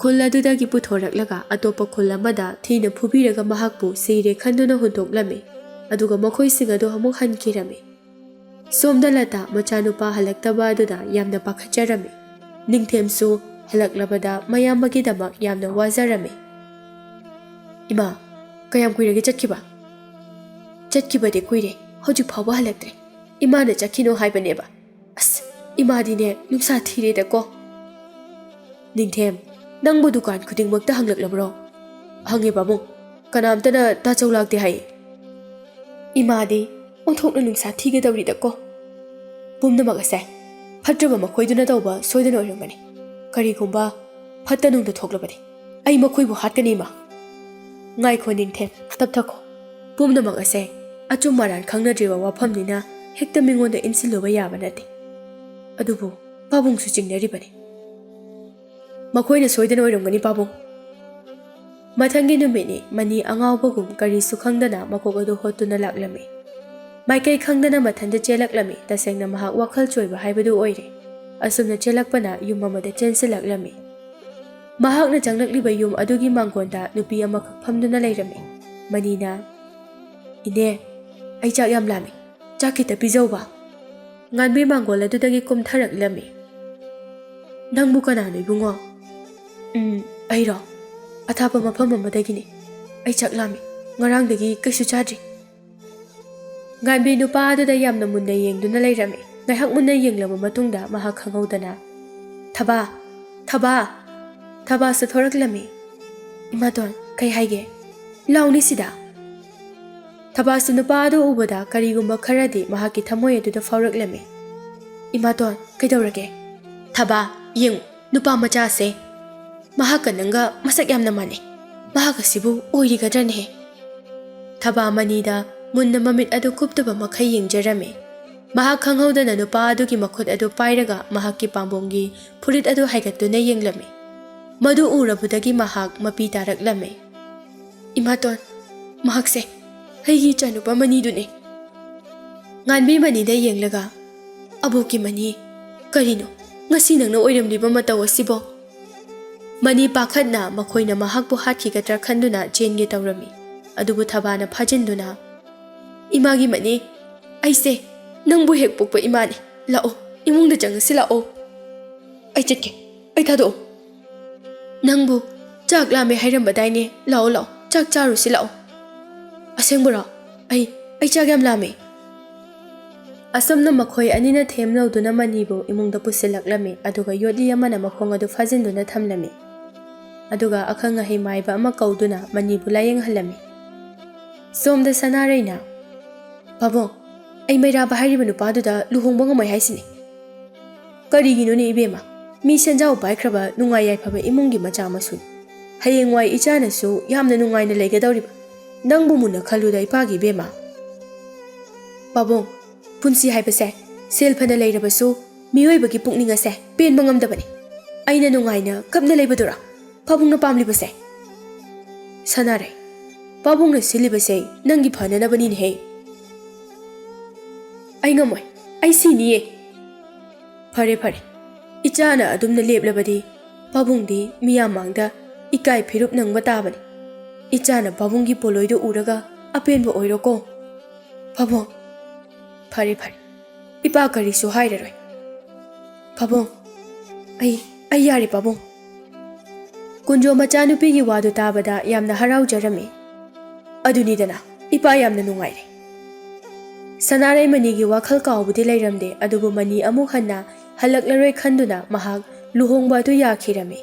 ꯈꯨꯜ ꯑꯗꯨꯗꯒꯤ ꯄꯨꯊꯣꯔꯛꯂꯒ ꯑꯇꯣꯞꯄ ꯈꯨꯜ ꯑꯃꯗ ꯊꯤꯅ ꯐꯨꯕꯤꯔꯒ ꯃꯍꯥꯛꯄꯨ ꯁꯤꯔꯦ ꯈꯟꯗꯨꯅ ꯍꯨꯟꯗꯣꯛꯂꯝꯃꯤ꯫ ꯑꯗꯨꯒ ꯃꯈꯣꯏꯁꯤꯡ ꯑꯗꯨ ꯑꯃꯨꯛ ꯍꯟꯈꯤꯔꯝꯃꯤ꯫ ꯁꯣꯝꯗ ꯂꯇꯥ ꯃꯆꯥꯅꯨꯄꯥ ꯍꯜꯂꯛꯇꯕ ꯑꯗꯨꯗ ꯌꯥꯝꯅ ꯄꯥꯈꯠꯆꯔꯝꯃꯤ꯫ ꯅꯤꯡꯊꯦꯝꯁꯨ ꯍꯜꯂꯛꯂꯕꯗ ꯃꯌꯥꯝꯕꯒꯤꯗꯃꯛ ꯌꯥꯝꯅ ꯋꯥꯖꯔꯝꯃꯤ꯫ "ꯏꯃꯥ, ꯀꯌꯥꯝ ꯀꯨꯏꯔꯒꯦ ꯆꯠꯈꯤꯕ?" "ꯆꯠꯈꯤꯕꯗꯤ ꯀꯨꯏꯔꯦ, ꯍꯧꯖꯤꯛ ꯐꯥꯎꯕ ꯍꯜꯂꯛꯇ꯭ꯔꯦ꯫ ꯏꯃꯥꯅ ꯆꯠꯈꯤꯅꯨ ꯍꯥꯏꯕꯅꯦꯕ꯫ ꯑꯁ, ꯏꯃꯥꯗꯤꯅꯦ ꯅꯨꯡꯁꯥ ꯊꯤꯔꯦꯗꯀꯣ꯫" "ꯅꯤꯡꯊꯦꯝ, ꯅꯪꯕꯨ ꯗꯨꯀꯥꯟ ꯈꯨꯗꯤꯡꯃꯛꯇ ꯍꯪꯂꯛꯂꯕ꯭ꯔꯣ?" "ꯍꯪꯉꯦ ꯄꯥꯕꯨꯡ, ꯀꯅꯥꯝꯇꯅ ꯇꯥꯆꯧ ꯂꯥꯛꯇꯦ ꯍꯥꯏꯌꯦ꯫" "ꯏꯃꯥꯗꯤ ꯑꯣꯟꯊꯣꯛꯅ ꯅꯨꯡꯁꯥ ꯊꯤꯒꯗꯧꯔꯤꯗꯀꯣ꯫" "ꯄꯨꯝꯅꯃꯛ ꯑꯁꯦ ꯐꯠꯇ꯭ꯔꯕ ꯃꯈꯣꯏꯗꯨꯅ ꯇꯧꯕ ꯁꯣꯏꯗꯅ ꯑꯣꯏꯔꯝꯒꯅꯤ꯫ ꯀꯔꯤꯒꯨꯝꯕ ꯐꯠꯇ ꯅꯨꯡꯗ ꯊꯣꯛꯂꯕꯗꯤ ꯑꯩ ꯃꯈꯣꯏꯕꯨ ꯍꯥꯠꯀꯅꯤ, ꯏꯃꯥ꯫" "ꯉꯥꯏꯈꯣ ꯅꯤꯡꯊꯦꯝ, ꯇꯞꯊꯈꯣ꯫ ꯄꯨꯝꯅꯃꯛ ꯑꯁꯦ ꯑꯆꯨꯝ ꯑꯔꯥꯟ ꯈꯪꯅꯗ꯭ꯔꯤꯕ ꯋꯥꯐꯝꯅꯤꯅ ꯍꯦꯛꯇ ꯃꯤꯉꯣꯟꯗ ꯏꯟꯁꯤꯜꯂꯨꯕ ꯌꯥꯕ ꯅꯠꯇꯦ꯫ ꯑꯗꯨꯕꯨ ꯄꯥꯕꯨꯡꯁꯨ ꯆꯤꯡꯅꯔꯤꯕꯅꯤ꯫" "ꯃꯈꯣꯏꯅ ꯁꯣꯏꯗꯅ ꯑꯣꯏꯔꯝꯒꯅꯤ, ꯄꯥꯕꯨꯡ꯫" ꯃꯊꯪꯒꯤ ꯅꯨꯃꯤꯠꯅꯤ꯫ ꯃꯅꯤ ꯑꯉꯥꯎꯕꯒꯨꯝ ꯀꯔꯤꯁꯨ ꯈꯪꯗꯅ ꯃꯀꯣꯛ ꯑꯗꯨ ꯍꯣꯠꯇꯨꯅ ꯂꯥꯛꯂꯝꯃꯤ꯫ ꯃꯥꯏꯀꯩ ꯈꯪꯗꯅ ꯃꯊꯟꯇ ꯆꯦꯜꯂꯛꯂꯝꯃꯤ꯫ ꯇꯁꯦꯡꯅ ꯃꯍꯥꯛ ꯋꯥꯈꯜ ꯆꯣꯏꯕ ꯍꯥꯏꯕꯗꯨ ꯑꯣꯏꯔꯦ꯫ ꯑꯁꯨꯝꯅ ꯆꯦꯜꯂꯛꯄꯅ ꯌꯨꯝ ꯑꯃꯗ ꯆꯦꯟꯁꯤꯜꯂꯛꯂꯝꯃꯤ꯫ ꯃꯍꯥꯛꯅ ꯆꯪꯂꯛꯂꯤꯕ ꯌꯨꯝ ꯑꯗꯨꯒꯤ ꯃꯥꯡꯒꯣꯟꯗ ꯅꯨꯄꯤ ꯑꯃꯈꯛ ꯐꯝꯗꯨꯅ ꯂꯩꯔꯝꯃꯤ꯫ ꯃꯅꯤꯅ, "ꯏꯅꯦ, ꯑꯩ ꯆꯥꯛ ꯌꯥꯝ ꯂꯥꯝꯃꯤ꯫ ꯆꯥꯛ ꯈꯤꯇ ꯄꯤꯖꯧꯕ꯫" ꯉꯥꯟꯕꯤ ꯃꯥꯡꯒꯣꯜ ꯑꯗꯨꯗꯒꯤ ꯀꯨꯝꯊꯔꯛꯂꯝꯃꯤ꯫ "ꯅꯪꯕꯨ ꯀꯅꯥꯅꯣ, ꯏꯕꯨꯡꯉꯣ?" "ꯎꯝ, ꯑꯩꯔꯣ? ꯑꯊꯥꯞꯄ ꯃꯐꯝ ꯑꯃꯗꯒꯤꯅꯤ꯫ ꯑꯩ ꯆꯥꯛ ꯂꯥꯝꯃꯤ꯫ ꯉꯔꯥꯡꯗꯒꯤ ꯀꯩꯁꯨ ꯆꯥꯗ꯭ꯔꯤ꯫" ꯉꯥꯟꯕꯤ ꯅꯨꯄꯥ ꯑꯗꯨꯗ ꯌꯥꯝꯅ ꯃꯨꯟꯅ ꯌꯦꯡꯗꯨꯅ ꯂꯩꯔꯝꯃꯤ꯫ ꯉꯥꯏꯍꯥꯛ ꯃꯨꯟꯅ ꯌꯦꯡꯂꯕ ꯃꯇꯨꯡꯗ ꯃꯍꯥꯛ ꯈꯪꯍꯧꯗꯅ, "ꯊꯕꯥ! ꯊꯕꯥ!" ꯊꯕꯥꯁꯨ ꯊꯣꯔꯛꯂꯝꯃꯤ꯫ "ꯏꯃꯥꯇꯣꯟ, ꯀꯩ ꯍꯥꯏꯒꯦ? ꯂꯥꯎꯅꯤ ꯁꯤꯗ!" ꯊꯕꯥꯁꯨ ꯅꯨꯄꯥ ꯑꯗꯨ ꯎꯕꯗ ꯀꯔꯤꯒꯨꯝꯕ ꯈꯔꯗꯤ ꯃꯍꯥꯛꯀꯤ ꯊꯃꯣꯏ ꯑꯗꯨꯗ ꯐꯥꯎꯔꯛꯂꯝꯃꯤ꯫ "ꯏꯃꯥꯇꯣꯟ, ꯀꯩꯗꯧꯔꯒꯦ?" "ꯊꯕꯥ, ꯌꯦꯡꯉꯨ, ꯅꯨꯄꯥ ꯃꯆꯥꯁꯦ!" ꯃꯍꯥꯛꯀ ꯅꯪꯒ ꯃꯁꯛ ꯌꯥꯝꯅ ꯃꯥꯟꯅꯩ꯫ ꯃꯍꯥꯛ ꯑꯁꯤꯕꯨ ꯑꯣꯏꯔꯤꯒꯗ꯭ꯔꯅꯦꯍꯦ?" ꯊꯕꯥ ꯃꯅꯤꯗ ꯃꯨꯟꯅ ꯃꯃꯤꯠ ꯑꯗꯨ ꯀꯨꯞꯇꯕ ꯃꯈꯩ ꯌꯦꯡꯖꯔꯝꯃꯤ꯫ ꯃꯍꯥꯛ ꯈꯪꯍꯧꯗꯅ ꯅꯨꯄꯥ ꯑꯗꯨꯒꯤ ꯃꯈꯨꯠ ꯑꯗꯨ ꯄꯥꯏꯔꯒ ꯃꯍꯥꯛꯀꯤ ꯄꯥꯝꯕꯣꯝꯒꯤ ꯐꯨꯔꯤꯠ ꯑꯗꯨ ꯍꯥꯏꯒꯠꯇꯨꯅ ꯌꯦꯡꯂꯝꯃꯤ꯫ ꯃꯗꯨ ꯎꯔꯕꯗꯒꯤ ꯃꯍꯥꯛ ꯃꯄꯤ ꯇꯥꯔꯛꯂꯝꯃꯤ꯫ "ꯏꯃꯥꯇꯣꯟ, ꯃꯍꯥꯛꯁꯦ ꯑꯩꯒꯤ ꯏꯆꯥꯅꯨꯄꯥ ꯃꯅꯤꯗꯨꯅꯦ꯫" ꯉꯥꯟꯕꯤ ꯃꯅꯤꯗ ꯌꯦꯡꯂꯒ, "ꯑꯕꯣꯛꯀꯤ ꯃꯅꯤ, ꯀꯔꯤꯅꯣ ꯉꯁꯤ ꯅꯪꯅ ꯑꯣꯏꯔꯝꯂꯤꯕ ꯃꯇꯧ ꯑꯁꯤꯕꯣ?" ꯃꯅꯤ ꯄꯥꯈꯠꯅ ꯃꯈꯣꯏꯅ ꯃꯍꯥꯛꯄꯨ ꯍꯥꯠꯈꯤꯒꯗ꯭ꯔꯥ ꯈꯟꯗꯨꯅ ꯆꯦꯟꯒꯦ ꯇꯧꯔꯝꯃꯤ꯫ ꯑꯗꯨꯕꯨ ꯊꯕꯥꯅ ꯐꯥꯖꯤꯟꯗꯨꯅ, "ꯏꯃꯥꯒꯤ ꯃꯅꯤ, ꯑꯩꯁꯦ ꯅꯪꯕꯨ ꯍꯦꯛ ꯄꯣꯛꯄ ꯏꯃꯥꯅꯦ꯫ ꯂꯥꯛꯑꯣ, ꯏꯃꯨꯡꯗ ꯆꯪꯉꯁꯤ ꯂꯥꯛꯑꯣ꯫" "ꯑꯩ ꯆꯠꯀꯦ, ꯑꯩ ꯊꯥꯗꯣꯛꯑꯣ꯫" "ꯅꯪꯕꯨ ꯆꯥꯛ ꯂꯥꯝꯃꯦ ꯍꯥꯏꯔꯝꯕꯗꯥꯏꯅꯦ? ꯂꯥꯛꯑꯣ, ꯂꯥꯛꯑꯣ, ꯆꯥꯛ ꯆꯥꯔꯨꯁꯤ ꯂꯥꯛꯑꯣ꯫" "ꯑꯁꯦꯡꯕꯔꯣ? ꯑꯩ, ꯑꯩ ꯆꯥꯛ ꯌꯥꯝ ꯂꯥꯝꯃꯦ꯫" ꯑꯁꯨꯝꯅ ꯃꯈꯣꯏ ꯑꯅꯤꯅ ꯊꯦꯝ ꯂꯧꯗꯨꯅ ꯃꯅꯤꯕꯨ ꯏꯃꯨꯡꯗ ꯄꯨꯁꯤꯜꯂꯛꯂꯝꯃꯤ, ꯑꯗꯨꯒ ꯌꯣꯠꯂꯤ ꯑꯃꯅ ꯃꯈꯣꯡ ꯑꯗꯨ ꯐꯥꯖꯤꯟꯗꯨꯅ ꯊꯝꯂꯝꯃꯤ꯫ ꯑꯗꯨꯒ ꯑꯈꯪ ꯑꯍꯩ ꯃꯥꯏꯕ ꯑꯃ ꯀꯧꯗꯨꯅ ꯃꯅꯤꯕꯨ ꯂꯥꯌꯦꯡꯍꯜꯂꯝꯃꯤ꯫ ꯁꯣꯝꯗ ꯁꯅꯥꯔꯩꯅ, "ꯄꯥꯕꯨꯡ, ꯑꯩ ꯃꯩꯔꯥꯕ ꯍꯥꯏꯔꯤꯕ ꯅꯨꯄꯥꯗꯨꯗ ꯂꯨꯍꯣꯡꯕ ꯉꯝꯃꯣꯏ ꯍꯥꯏꯁꯤꯅꯤ꯫" "ꯀꯔꯤꯒꯤꯅꯣꯅꯦ ꯏꯕꯦꯝꯃ? ꯃꯤ ꯁꯦꯟꯖꯥꯎ ꯄꯥꯏꯈ꯭ꯔꯕ, ꯅꯨꯡꯉꯥꯏ ꯌꯥꯏꯐꯕ ꯏꯃꯨꯡꯒꯤ ꯃꯆꯥ ꯃꯁꯨꯅꯤ꯫ ꯍꯌꯦꯡꯋꯥꯏ ꯏꯆꯥꯅꯁꯨ ꯌꯥꯝꯅ ꯅꯨꯡꯉꯥꯏꯅ ꯂꯩꯒꯗꯧꯔꯤꯕ꯫ ꯅꯪꯕꯨ ꯃꯨꯟꯅ ꯈꯜꯂꯨꯗ ꯏꯄꯥꯒꯤ ꯏꯕꯦꯝꯃ꯫" "ꯄꯥꯕꯨꯡ, ꯄꯨꯟꯁꯤ ꯍꯥꯏꯕꯁꯦ, ꯁꯦꯜ ꯐꯅ ꯂꯩꯔꯕꯁꯨ ꯃꯤꯑꯣꯏꯕꯒꯤ ꯄꯨꯛꯅꯤꯡ ꯑꯁꯦ ꯄꯦꯟꯕ ꯉꯝꯗꯕꯅꯤ꯫ ꯑꯩꯅ ꯅꯨꯡꯉꯥꯏꯅ ꯀꯞꯅ ꯂꯩꯕꯗꯨꯔꯥ ꯄꯥꯕꯨꯡꯅ ꯄꯥꯝꯂꯤꯕꯁꯦ?" "ꯁꯅꯥꯔꯩ, ꯄꯥꯕꯨꯡꯅ ꯁꯤꯜꯂꯤꯕꯁꯦ ꯅꯪꯒꯤ ꯐꯅꯅꯕꯅꯤꯅꯦꯍꯦ꯫" "ꯑꯩ ꯉꯝꯃꯣꯏ, ꯑꯩ ꯁꯤꯅꯤꯌꯦ꯫" "ꯐꯔꯦ, ꯐꯔꯦ, ꯏꯆꯥꯅ ꯑꯗꯨꯝꯅ ꯂꯦꯞꯂꯕꯗꯤ ꯄꯥꯕꯨꯡꯗꯤ ꯃꯤꯌꯥꯝ ꯃꯥꯡꯗ ꯏꯀꯥꯏ ꯐꯤꯔꯨꯞ ꯅꯪꯕ ꯇꯥꯕꯅꯤ꯫ ꯏꯆꯥꯅ ꯄꯥꯕꯨꯡꯒꯤ ꯄꯣꯂꯣꯏꯗꯨ ꯎꯔꯒ ꯑꯄꯦꯟꯕ ꯑꯣꯏꯔꯣꯀꯣ꯫ ꯄꯥꯕꯨꯡ, ꯐꯔꯦ, ꯐꯔꯦ, ꯏꯄꯥ ꯀꯔꯤꯁꯨ ꯍꯥꯏꯔꯔꯣꯏ꯫ ꯄꯥꯕꯨꯡ, ꯑꯩ, ꯑꯩ ꯌꯥꯔꯦ ꯄꯥꯕꯨꯡ꯫" ꯀꯨꯟꯖꯣ ꯃꯆꯥꯅꯨꯄꯤꯒꯤ ꯋꯥꯗꯨ ꯇꯥꯕꯗ ꯌꯥꯝꯅ ꯍꯔꯥꯎꯖꯔꯝꯃꯤ꯫ "ꯑꯗꯨꯅꯤꯗꯅ, ꯏꯄꯥ ꯌꯥꯝꯅ ꯅꯨꯡꯉꯥꯏꯔꯦ꯫" ꯁꯅꯥꯔꯩ ꯃꯅꯤꯒꯤ ꯋꯥꯈꯜ ꯀꯥꯎꯕꯗꯤ ꯂꯩꯔꯝꯗꯦ, ꯑꯗꯨꯕꯨ ꯃꯅꯤ ꯑꯃꯨꯛ ꯍꯟꯅ ꯍꯜꯂꯛꯂꯔꯣꯏ ꯈꯟꯗꯨꯅ ꯃꯍꯥꯛ ꯂꯨꯍꯣꯡꯕ ꯑꯗꯨ ꯌꯥꯈꯤꯔꯝꯃꯤ꯫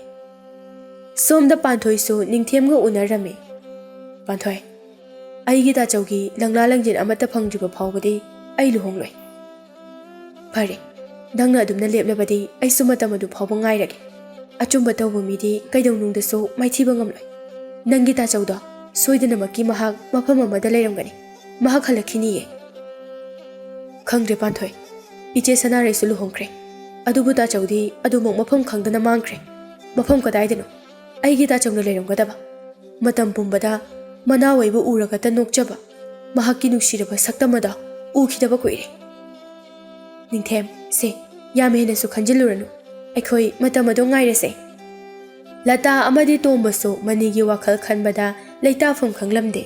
ꯁꯣꯝꯗ ꯄꯥꯟꯊꯣꯏꯁꯨ ꯅꯤꯡꯊꯦꯝꯒ ꯎꯅꯔꯝꯃꯤ꯫ "ꯄꯥꯟꯊꯣꯏ, ꯑꯩꯒꯤ ꯇꯥꯆꯧꯒꯤ ꯂꯪꯂꯥ ꯂꯪꯖꯤꯟ ꯑꯃꯠꯇ ꯐꯪꯗ꯭ꯔꯤꯕ ꯐꯥꯎꯕꯗꯤ ꯑꯩ ꯂꯨꯍꯣꯡꯂꯣꯏ꯫" "ꯐꯔꯦ, ꯅꯪꯅ ꯑꯗꯨꯝꯅ ꯂꯦꯞꯂꯕꯗꯤ ꯑꯩꯁꯨ ꯃꯇꯝ ꯑꯗꯨ ꯐꯥꯎꯕ ꯉꯥꯏꯔꯒꯦ꯫" ꯑꯆꯨꯝꯕ ꯇꯧꯕ ꯃꯤꯗꯤ ꯀꯩꯗꯧꯅꯨꯡꯗꯁꯨ ꯃꯥꯏꯊꯤꯕ ꯉꯝꯂꯣꯏ꯫ ꯅꯪꯒꯤ ꯇꯥꯆꯧꯗꯣ ꯁꯣꯏꯗꯅꯃꯛꯀꯤ ꯃꯍꯥꯛ ꯃꯐꯝ ꯑꯃꯗ ꯂꯩꯔꯝꯒꯅꯤ꯫ ꯃꯍꯥꯛ ꯍꯜꯂꯛꯈꯤꯅꯤꯌꯦ꯫ ꯈꯪꯗ꯭ꯔꯦ ꯄꯥꯟꯊꯣꯏ, ꯏꯆꯦ ꯁꯅꯥꯔꯩꯁꯨ ꯂꯨꯍꯣꯡꯈ꯭ꯔꯦ꯫ ꯑꯗꯨꯕꯨ ꯇꯥꯆꯧꯗꯤ ꯑꯗꯨꯃꯛ ꯃꯐꯝ ꯈꯪꯗꯅ ꯃꯥꯡꯈ꯭ꯔꯦ꯫ ꯃꯐꯝ ꯀꯗꯥꯏꯗꯅꯣ? ꯑꯩꯒꯤ ꯇꯥꯆꯧꯅ ꯂꯩꯔꯝꯒꯗꯕ꯫ ꯃꯇꯝ ꯄꯨꯝꯕꯗ ꯃꯅꯥꯎ ꯑꯩꯕꯨ ꯎꯔꯒꯇ ꯅꯣꯛꯆꯕ ꯃꯍꯥꯛꯀꯤ ꯅꯨꯡꯁꯤꯔꯕ ꯁꯛꯇꯝ ꯑꯗꯣ ꯎꯈꯤꯗꯕ ꯀꯨꯏꯔꯦ꯫ ꯅꯤꯡꯊꯦꯝ, ꯁꯦ, ꯌꯥꯝ ꯍꯦꯟꯅꯁꯨ ꯈꯟꯖꯤꯜꯂꯨꯔꯅꯨ꯫ ꯑꯩꯈꯣꯏ ꯃꯇꯝ ꯑꯗꯣ ꯉꯥꯏꯔꯁꯦ꯫ ꯂꯇꯥ ꯑꯃꯗꯤ ꯇꯣꯝꯕꯁꯨ ꯃꯅꯤꯒꯤ ꯋꯥꯈꯜ ꯈꯟꯕꯗ ꯂꯩꯇꯥꯐꯝ ꯈꯪꯂꯝꯗꯦ꯫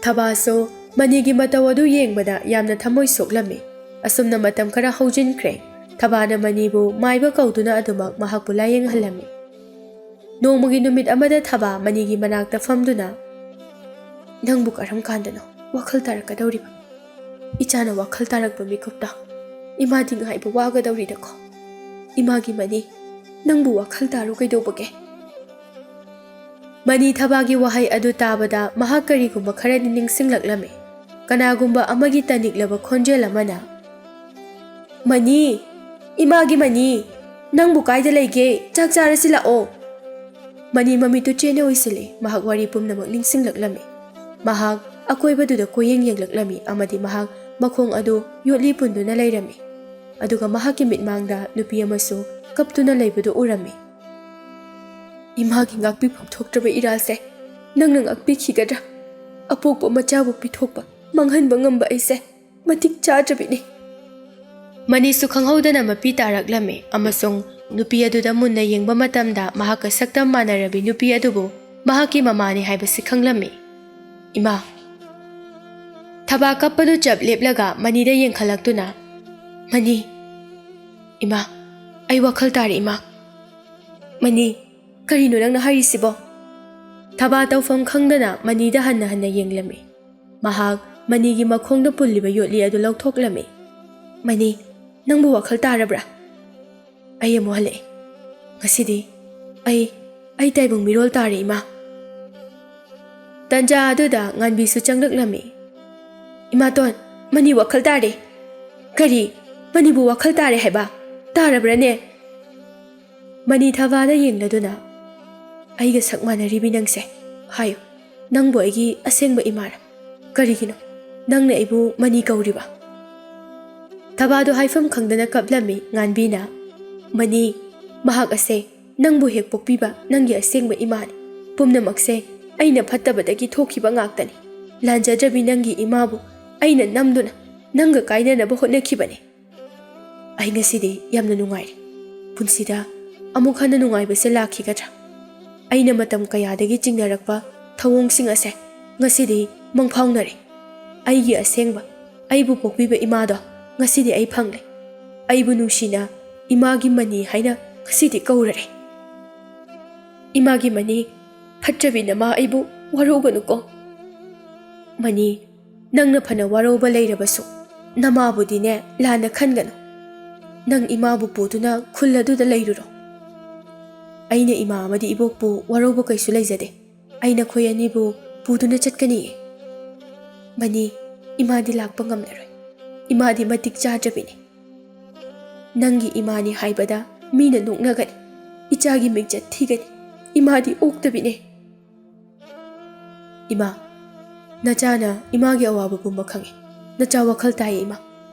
ꯊꯕꯥꯁꯨ ꯃꯅꯤꯒꯤ ꯃꯇꯧ ꯑꯗꯨ ꯌꯦꯡꯕꯗ ꯌꯥꯝꯅ ꯊꯃꯣꯏ ꯁꯣꯛꯂꯝꯃꯤ꯫ ꯑꯁꯨꯝꯅ ꯃꯇꯝ ꯈꯔ ꯍꯧꯖꯤꯟꯈ꯭ꯔꯦ꯫ ꯊꯕꯥꯅ ꯃꯅꯤꯕꯨ ꯃꯥꯏꯕ ꯀꯧꯗꯨꯅ ꯑꯗꯨꯃꯛ ꯃꯍꯥꯛꯄꯨ ꯂꯥꯌꯦꯡꯍꯜꯂꯝꯃꯤ꯫ ꯅꯣꯡꯃꯒꯤ ꯅꯨꯃꯤꯠ ꯑꯃꯗ ꯊꯕꯥ ꯃꯅꯤꯒꯤ ꯃꯅꯥꯛꯇ ꯐꯝꯗꯨꯅ, "ꯅꯪꯕꯨ ꯀꯔꯝ ꯀꯥꯟꯗꯅꯣ ꯋꯥꯈꯜ ꯇꯥꯔꯛꯀꯗꯧꯔꯤꯕ? ꯏꯆꯥꯅ ꯋꯥꯈꯜ ꯇꯥꯔꯛꯄ ꯃꯤꯀꯨꯞꯇ ꯏꯃꯥꯗꯤ ꯉꯥꯏꯕ ꯋꯥꯒꯗꯧꯔꯤꯗꯀꯣ꯫ ꯏꯃꯥꯒꯤ ꯃꯅꯤ, ꯅꯪꯕꯨ ꯋꯥꯈꯜ ꯇꯥꯔꯣ ꯀꯩꯗꯧꯕꯒꯦ?" ꯃꯅꯤ ꯊꯕꯥꯒꯤ ꯋꯥꯍꯩ ꯑꯗꯨ ꯇꯥꯕꯗ ꯃꯍꯥꯛ ꯀꯔꯤꯒꯨꯝꯕ ꯈꯔꯗꯤ ꯅꯤꯡꯁꯤꯡꯂꯛꯂꯝꯃꯤ꯫ ꯀꯅꯥꯒꯨꯝꯕ ꯑꯃꯒꯤ ꯇꯅꯤꯛꯂꯕ ꯈꯣꯟꯖꯦꯜ ꯑꯃꯅ, "ꯃꯅꯤ! ꯏꯃꯥꯒꯤ ꯃꯅꯤ! ꯅꯪꯕꯨ ꯀꯥꯏꯗ ꯂꯩꯒꯦ? ꯆꯥꯛ ꯆꯥꯔꯁꯤ ꯂꯥꯛꯑꯣ!" ꯃꯅꯤ ꯃꯃꯤꯠꯇꯨ ꯆꯦꯠꯅ ꯎꯏꯁꯤꯜꯂꯤ꯫ ꯃꯍꯥꯛ ꯋꯥꯔꯤ ꯄꯨꯝꯅꯃꯛ ꯅꯤꯡꯁꯤꯡꯂꯛꯂꯝꯃꯤ꯫ ꯃꯍꯥꯛ ꯑꯀꯣꯏꯕꯗꯨꯗ ꯀꯣꯏꯌꯦꯡ ꯌꯦꯡꯂꯛꯂꯝꯃꯤ ꯑꯃꯗꯤ ꯃꯍꯥꯛ ꯃꯈꯣꯡ ꯑꯗꯨ ꯌꯣꯠꯂꯤ ꯄꯨꯟꯗꯨꯅ ꯂꯩꯔꯝꯃꯤ꯫ ꯑꯗꯨꯒ ꯃꯍꯥꯛꯀꯤ ꯃꯤꯠꯃꯥꯡꯗ ꯅꯨꯄꯤ ꯑꯃꯁꯨ ꯀꯞꯇꯨꯅ ꯂꯩꯕꯗꯨ ꯎꯔꯝꯃꯤ꯫ "ꯏꯃꯥꯒꯤ ꯉꯥꯛꯄꯤꯐꯝ ꯊꯣꯛꯇ꯭ꯔꯕ ꯏꯔꯥꯜꯁꯦ ꯅꯪꯅ ꯉꯥꯛꯄꯤꯈꯤꯒꯗ꯭ꯔꯥ? ꯑꯄꯣꯛꯄ ꯃꯆꯥꯕꯨ ꯄꯤꯊꯣꯛꯄ, ꯃꯥꯡꯍꯟꯕ ꯉꯝꯕ ꯑꯩꯁꯦ ꯃꯇꯤꯛ ꯆꯥꯗ꯭ꯔꯕꯤꯅꯤ꯫" ꯃꯅꯤꯁꯨ ꯈꯪꯍꯧꯗꯅ ꯃꯄꯤ ꯇꯥꯔꯛꯂꯝꯃꯤ ꯑꯃꯁꯨꯡ ꯅꯨꯄꯤ ꯑꯗꯨꯗ ꯃꯨꯟꯅ ꯌꯦꯡꯕ ꯃꯇꯝꯗ ꯃꯍꯥꯛꯀ ꯁꯛꯇꯝ ꯃꯥꯟꯅꯔꯕꯤ ꯅꯨꯄꯤ ꯑꯗꯨꯕꯨ ꯃꯍꯥꯛꯀꯤ ꯃꯃꯥꯅꯤ ꯍꯥꯏꯕꯁꯤ ꯈꯪꯂꯝꯃꯤ꯫ "ꯏꯃꯥ!" ꯊꯕꯥ ꯀꯞꯄꯗꯨ ꯆꯞ ꯂꯦꯞꯂꯒ ꯃꯅꯤꯗ ꯌꯦꯡꯈꯠꯂꯛꯇꯨꯅ, "ꯃꯅꯤ!" "ꯏꯃꯥ, ꯑꯩ ꯋꯥꯈꯜ ꯇꯥꯔꯦ, ꯏꯃꯥ꯫" "ꯃꯅꯤ, ꯀꯔꯤꯅꯣ ꯅꯪꯅ ꯍꯥꯏꯔꯤꯁꯤꯕꯣ?" ꯊꯕꯥ ꯇꯧꯐꯝ ꯈꯪꯗꯅ ꯃꯅꯤꯗ ꯍꯟꯅ ꯍꯟꯅ ꯌꯦꯡꯂꯝꯃꯤ꯫ ꯃꯍꯥꯛ ꯃꯅꯤꯒꯤ ꯃꯈꯣꯡꯗ ꯄꯨꯜꯂꯤꯕ ꯌꯣꯠꯂꯤ ꯑꯗꯨ ꯂꯧꯊꯣꯛꯂꯝꯃꯤ꯫ "ꯃꯅꯤ, ꯅꯪꯕꯨ ꯋꯥꯈꯜ ꯇꯥꯔꯕ꯭ꯔꯥ?" "ꯑꯩ ꯑꯃꯨꯛ ꯍꯜꯂꯛꯑꯦ꯫ ꯉꯁꯤꯗꯤ ꯑꯩ, ꯑꯩ ꯇꯥꯏꯕꯪ ꯃꯤꯔꯣꯜ ꯇꯥꯔꯦ, ꯏꯃꯥ꯫" ꯇꯟꯖꯥ ꯑꯗꯨꯗ ꯉꯥꯟꯕꯤꯁꯨ ꯆꯪꯂꯛꯂꯝꯃꯤ꯫ "ꯏꯃꯥꯇꯣꯟ, ꯃꯅꯤ ꯋꯥꯈꯜ ꯇꯥꯔꯦ꯫" "ꯀꯔꯤ? ꯃꯅꯤꯕꯨ ꯋꯥꯈꯜ ꯇꯥꯔꯦ ꯍꯥꯏꯕ? ꯇꯥꯔꯕ꯭ꯔꯅꯦ?" ꯃꯅꯤ ꯊꯕꯥꯗ ꯌꯦꯡꯂꯗꯨꯅ, "ꯑꯩꯒ ꯁꯛ ꯃꯥꯟꯅꯔꯤꯕꯤ ꯅꯪꯁꯦ? ꯍꯥꯏꯌꯨ, ꯅꯪꯕꯨ ꯑꯩꯒꯤ ꯑꯁꯦꯡꯕ ꯏꯃꯥꯔ? ꯀꯔꯤꯒꯤꯅꯣ ꯅꯪꯅ ꯑꯩꯕꯨ ꯃꯅꯤ ꯀꯧꯔꯤꯕ?" ꯊꯕꯥꯗꯨ ꯍꯥꯏꯐꯝ ꯈꯪꯗꯅ ꯀꯞꯂꯝꯃꯤ ꯉꯥꯟꯕꯤꯅ꯫ "ꯃꯅꯤ, ꯃꯍꯥꯛ ꯑꯁꯦ ꯅꯪꯕꯨ ꯍꯦꯛ ꯄꯣꯛꯄꯤꯕ ꯅꯪꯒꯤ ꯑꯁꯦꯡꯕ ꯏꯃꯥꯅꯤ꯫ ꯄꯨꯝꯅꯃꯛꯁꯦ ꯑꯩꯅ ꯐꯠꯇꯕꯗꯒꯤ ꯊꯣꯛꯈꯤꯕ ꯉꯥꯛꯇꯅꯤ꯫ ꯂꯥꯟꯖꯗ꯭ꯔꯕꯤ ꯅꯪꯒꯤ ꯏꯃꯥꯕꯨ ꯑꯩꯅ ꯅꯝꯗꯨꯅ ꯅꯪꯒ ꯀꯥꯏꯅꯅꯕ ꯍꯣꯠꯅꯈꯤꯕꯅꯤ꯫ ꯑꯩ ꯉꯁꯤꯗꯤ ꯌꯥꯝꯅ ꯅꯨꯡꯉꯥꯏꯔꯦ꯫ ꯄꯨꯟꯁꯤꯗ ꯑꯃꯨꯛ ꯍꯟꯅ ꯅꯨꯡꯉꯥꯏꯕꯁꯦ ꯂꯥꯛꯈꯤꯒꯗ꯭ꯔꯥ? ꯑꯩꯅ ꯃꯇꯝ ꯀꯌꯥꯗꯒꯤ ꯆꯤꯡꯅꯔꯛꯄ ꯊꯧꯑꯣꯡꯁꯤꯡ ꯑꯁꯦ ꯉꯁꯤꯗꯤ ꯃꯪꯐꯥꯎꯅꯔꯦ꯫ ꯑꯩꯒꯤ ꯑꯁꯦꯡꯕ, ꯑꯩꯕꯨ ꯄꯣꯛꯄꯤꯕ ꯏꯃꯥꯗꯣ ꯉꯁꯤꯗꯤ ꯑꯩ ꯐꯪꯂꯦ꯫ ꯑꯩꯕꯨ ꯅꯨꯡꯁꯤꯅ ꯏꯃꯥꯒꯤ ꯃꯅꯤ ꯍꯥꯏꯅ ꯉꯁꯤꯗꯤ ꯀꯧꯔꯔꯦ꯫ ꯏꯃꯥꯒꯤ ꯃꯅꯤ, ꯐꯠꯇ꯭ꯔꯕꯤ ꯅꯃꯥ ꯑꯩꯕꯨ ꯋꯥꯔꯧꯒꯅꯨꯀꯣ꯫ ꯃꯅꯤ, ꯅꯪꯅ ꯐꯅ ꯋꯥꯔꯧꯕ ꯂꯩꯔꯕꯁꯨ ꯅꯃꯥꯕꯨꯗꯤꯅꯦ ꯂꯥꯟꯅ ꯈꯟꯒꯅꯨ꯫ ꯅꯪ ꯏꯃꯥꯕꯨ ꯄꯨꯗꯨꯅ ꯈꯨꯜ ꯑꯗꯨꯗ ꯂꯩꯔꯨꯔꯣ꯫ ꯑꯩꯅ ꯏꯃꯥ ꯑꯃꯗꯤ ꯏꯕꯣꯛꯄꯨ ꯋꯥꯔꯧꯕ ꯀꯩꯁꯨ ꯂꯩꯖꯗꯦ꯫ ꯑꯩ ꯅꯈꯣꯏ ꯑꯅꯤꯕꯨ ꯄꯨꯗꯨꯅ ꯆꯠꯀꯅꯤꯌꯦ꯫ ꯃꯅꯤ, ꯏꯃꯥꯗꯤ ꯂꯥꯛꯄ ꯉꯝꯂꯔꯣꯏ꯫ ꯏꯃꯥꯗꯤ ꯃꯇꯤꯛ ꯆꯥꯗ꯭ꯔꯕꯤꯅꯤ꯫ ꯅꯪꯒꯤ ꯏꯃꯥꯅꯤ ꯍꯥꯏꯕꯗ ꯃꯤꯅ ꯅꯣꯛꯅꯒꯅꯤ꯫ ꯏꯆꯥꯒꯤ ꯃꯤꯡꯆꯠ ꯊꯤꯒꯅꯤ꯫ ꯏꯃꯥꯗꯤ ꯑꯣꯛꯇꯕꯤꯅꯦ꯫ ꯏꯃꯥ, ꯅꯆꯥꯅ ꯏꯃꯥꯒꯤ ꯑꯋꯥꯕ ꯄꯨꯝꯕ ꯈꯪꯉꯤ꯫ ꯅꯆꯥ ꯋꯥꯈꯜ ꯇꯥꯏꯌꯦ ꯏꯃꯥ꯫